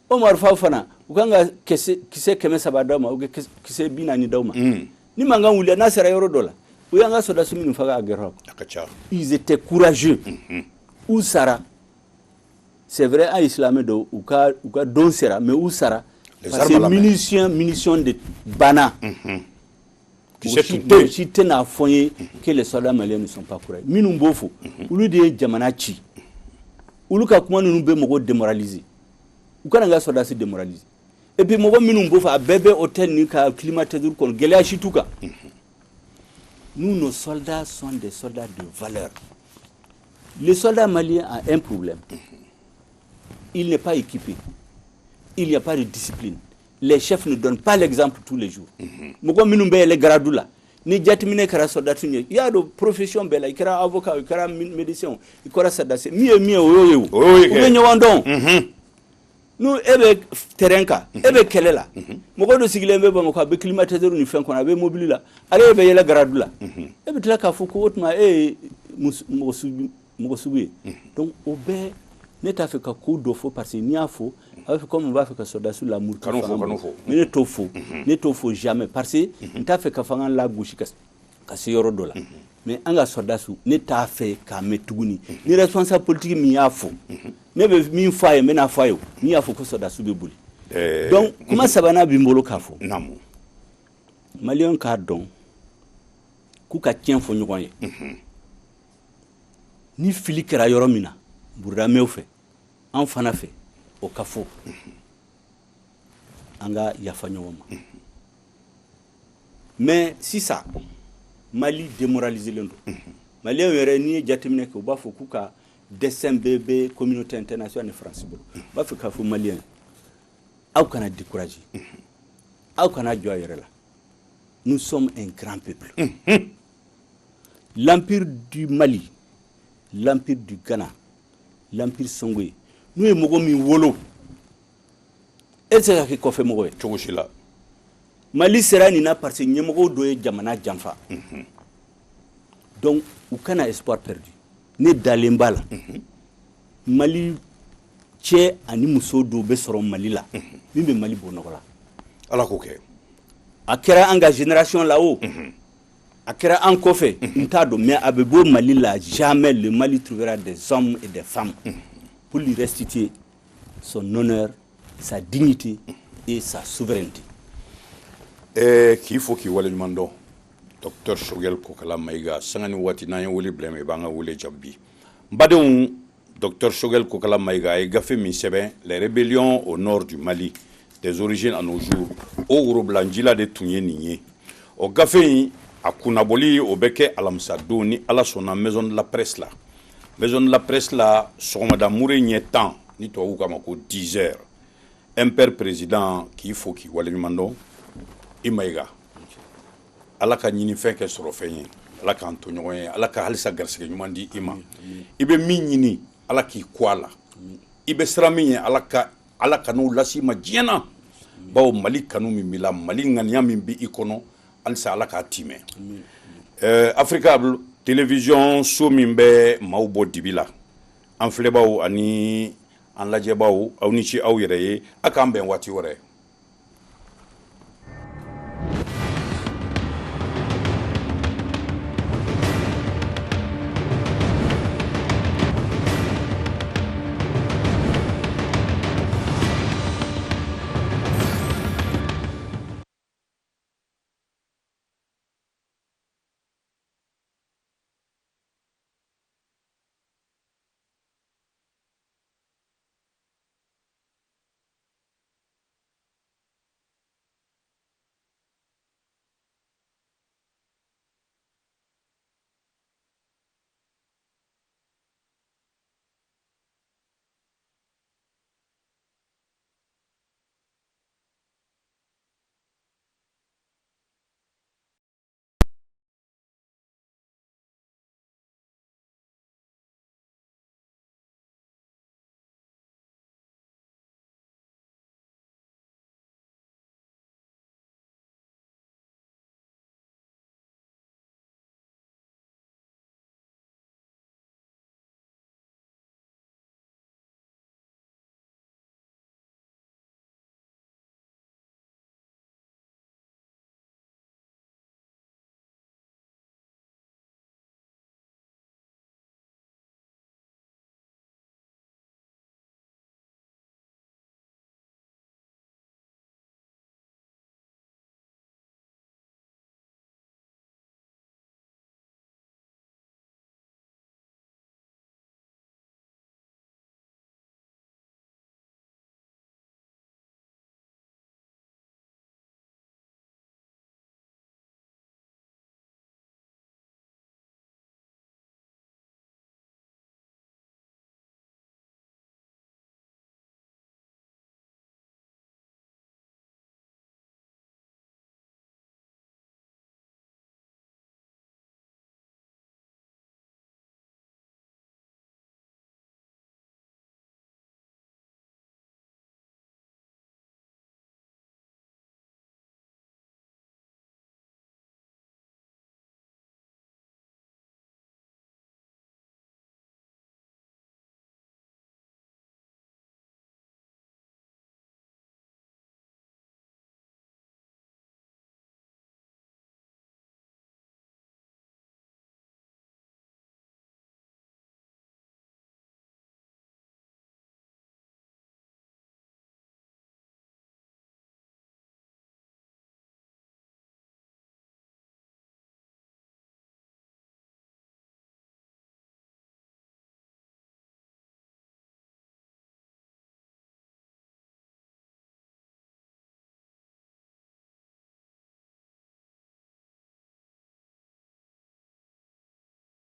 O marifa fana, u kan ka kisɛ 300 d'aw ma, u bɛ kisɛ 40 d'aw ma. Ni mankan wulila, n'a sera yɔrɔ dɔ la, u y'an ka sɔrɔdasi minnu faga a gɛrɛ. A ka ca. Ils étaient courageux. U sara, c'est vrai, an ye silamɛ dɔw, u ka don sera, mais u sara parce que munition de banna. Kisɛ tun tɛ. Mɔgɔ si tɛna fɔ n ye que les soldats maliens ne sont pas courageux. Minnu b'o fɔ, olu de ye jamana ci. Olu ka kuma ninnu bɛ mɔgɔw démoraliser. U kana n ka sɔrɔdasi démoraliser. Et puis mɔgɔ minnu b'o fɔ, a bɛɛ bɛ hôtel ni ka climatiseur kɔnɔ, gɛlɛya si t'u kan. Nous, nos soldats sont des soldats de valeur. Le soldat malien a un problème: il n'est pas équipé, il n'y a pas de discipline, les chefs ne donnent pas l'exemple tous les jours. Mɔgɔ minnu bɛ yɛlɛ grade la, ni jateminɛ kɛra sɔrɔdasi ye, i y'a dɔn, profession bɛɛ la, i kɛra avocat, i kɛra médecin, i kɛra sɔrɔdasi, min ye min ye, o y'o ye. O O y'o ye u kɛ. bɛ ɲɔgɔn dɔn. N'u e bɛ terrain kan, e bɛ kɛlɛ la, mɔgɔ dɔ sigilen bɛ Bamakɔ, a bɛ climatiseur ni fɛn kɔnɔ, a bɛ mobili la, ale bɛ yɛlɛ grade la, e bɛ tila k'a fɔ ko o tuma e ye mɔgɔ sugu ye. Donc o bɛɛ, ne t'a fɛ ka ko dɔ fɔ, parce que n'i y'a fɔ, a b'a fɔ comme n b'a fɛ ka sɔrɔdasiw lamuruti. Kan'o fɔ, fanga kan'o bolo. fɔ. Mais ne t'o fɔ, ne t'o fɔ jamais, parce que n t'a fɛ ka fanga lagosi ka se yɔrɔ dɔ la. Mais an ka sɔrɔdasiw, ne t'a fɛ k'a mɛn tuguni. Ni responsable politique min y'a fɔ, ne bɛ min fɔ a ye, n bɛna fɔ a ye. O min y'a fɔ ko sɔrɔdasiw bɛ boli. Donc kuma sabanan bɛ n bolo k'a fɔ. Naamu. Maliyɛnw k'a dɔn k'u ka tiɲɛ fɔ ɲɔgɔn ye. Ni fili kɛra yɔrɔ min na, burudamɛw fɛ, an fana fɛ, o ka fɔ, an ka yafa ɲɔgɔn ma. Mais sisan Mali démoraliselen don. Maliyɛnw yɛrɛ, n'i ye jateminɛ kɛ, u b'a fɔ k'u ka destin bɛɛ bɛ communauté internationale ni Faransi bolo. U b'a fɛ k'a fɔ maliyɛn, aw kana décourager, aw kana jɔ a yɛrɛ la. Nous sommes un grand peuple. L'empire du Mali, l'empire du Ghana, l'empire Songhoï, n'u ye mɔgɔ min wolo, e tɛ se ka kɛ kɔfɛ mɔgɔ ye. Cogo si la. Mali sera nin na parce que ɲɛmɔgɔw dɔ ye jamana janfa. Donc u kana espoir perdu. Ne dalen b'a la, Mali cɛ ani muso dɔw bɛ sɔrɔ Mali la min bɛ Mali bɔ nɔgɔ la. Ala k'o kɛ. A kɛra an ka génération la o, a kɛra an kɔfɛ, n t'a dɔn, mais a bɛ bɔ Mali la. Jamais le Mali trouvera des hommes et des femmes pour lui restituer son honneur, sa dignité et sa souveraineté. K'i fo, k'i waleɲuman dɔn, docteur Choguel Kokalla Maïga. Sanga ni waati n'an ye wele bila i ma, i b'an ka wele jaabi. N badenw, docteur Choguel Kokalla Maïga a ye gafe min sɛbɛn, Les rébellions au nord du Mali, des origines à nos jours, o worobilanjila de tun ye nin ye. O gafe in a kunnabɔli, o bɛ kɛ alamisa don, ni Ala sɔnna, maison de la presse la, maison de la presse la, sɔgɔmada mure ɲɛ 10, ni tubabuw k'a ma ko 10 heures. MPR président k'i fo, k'i waleɲuman dɔn. I Mayiga, Ala ka ɲinifɛn kɛ sɔrɔ fɛn ye, Ala k'an to ɲɔgɔn ye, Ala ka halisa garisɛgɛ ɲuman di i ma. I bɛ min ɲini, Ala k'i kɔ a la. I bɛ siran min ye, Ala ka n'o las'i ma diɲɛ na, bawo Mali kanu min b'i la, Mali ŋaniya min bɛ i kɔnɔ, halisa Ala k'a timɛ. Africa Télévision, so min bɛ maaw bɔ dibi la, an filɛbaw ani an lajɛbaw, aw ni ce aw yɛrɛ ye. A k'an bɛn waati wɛrɛ.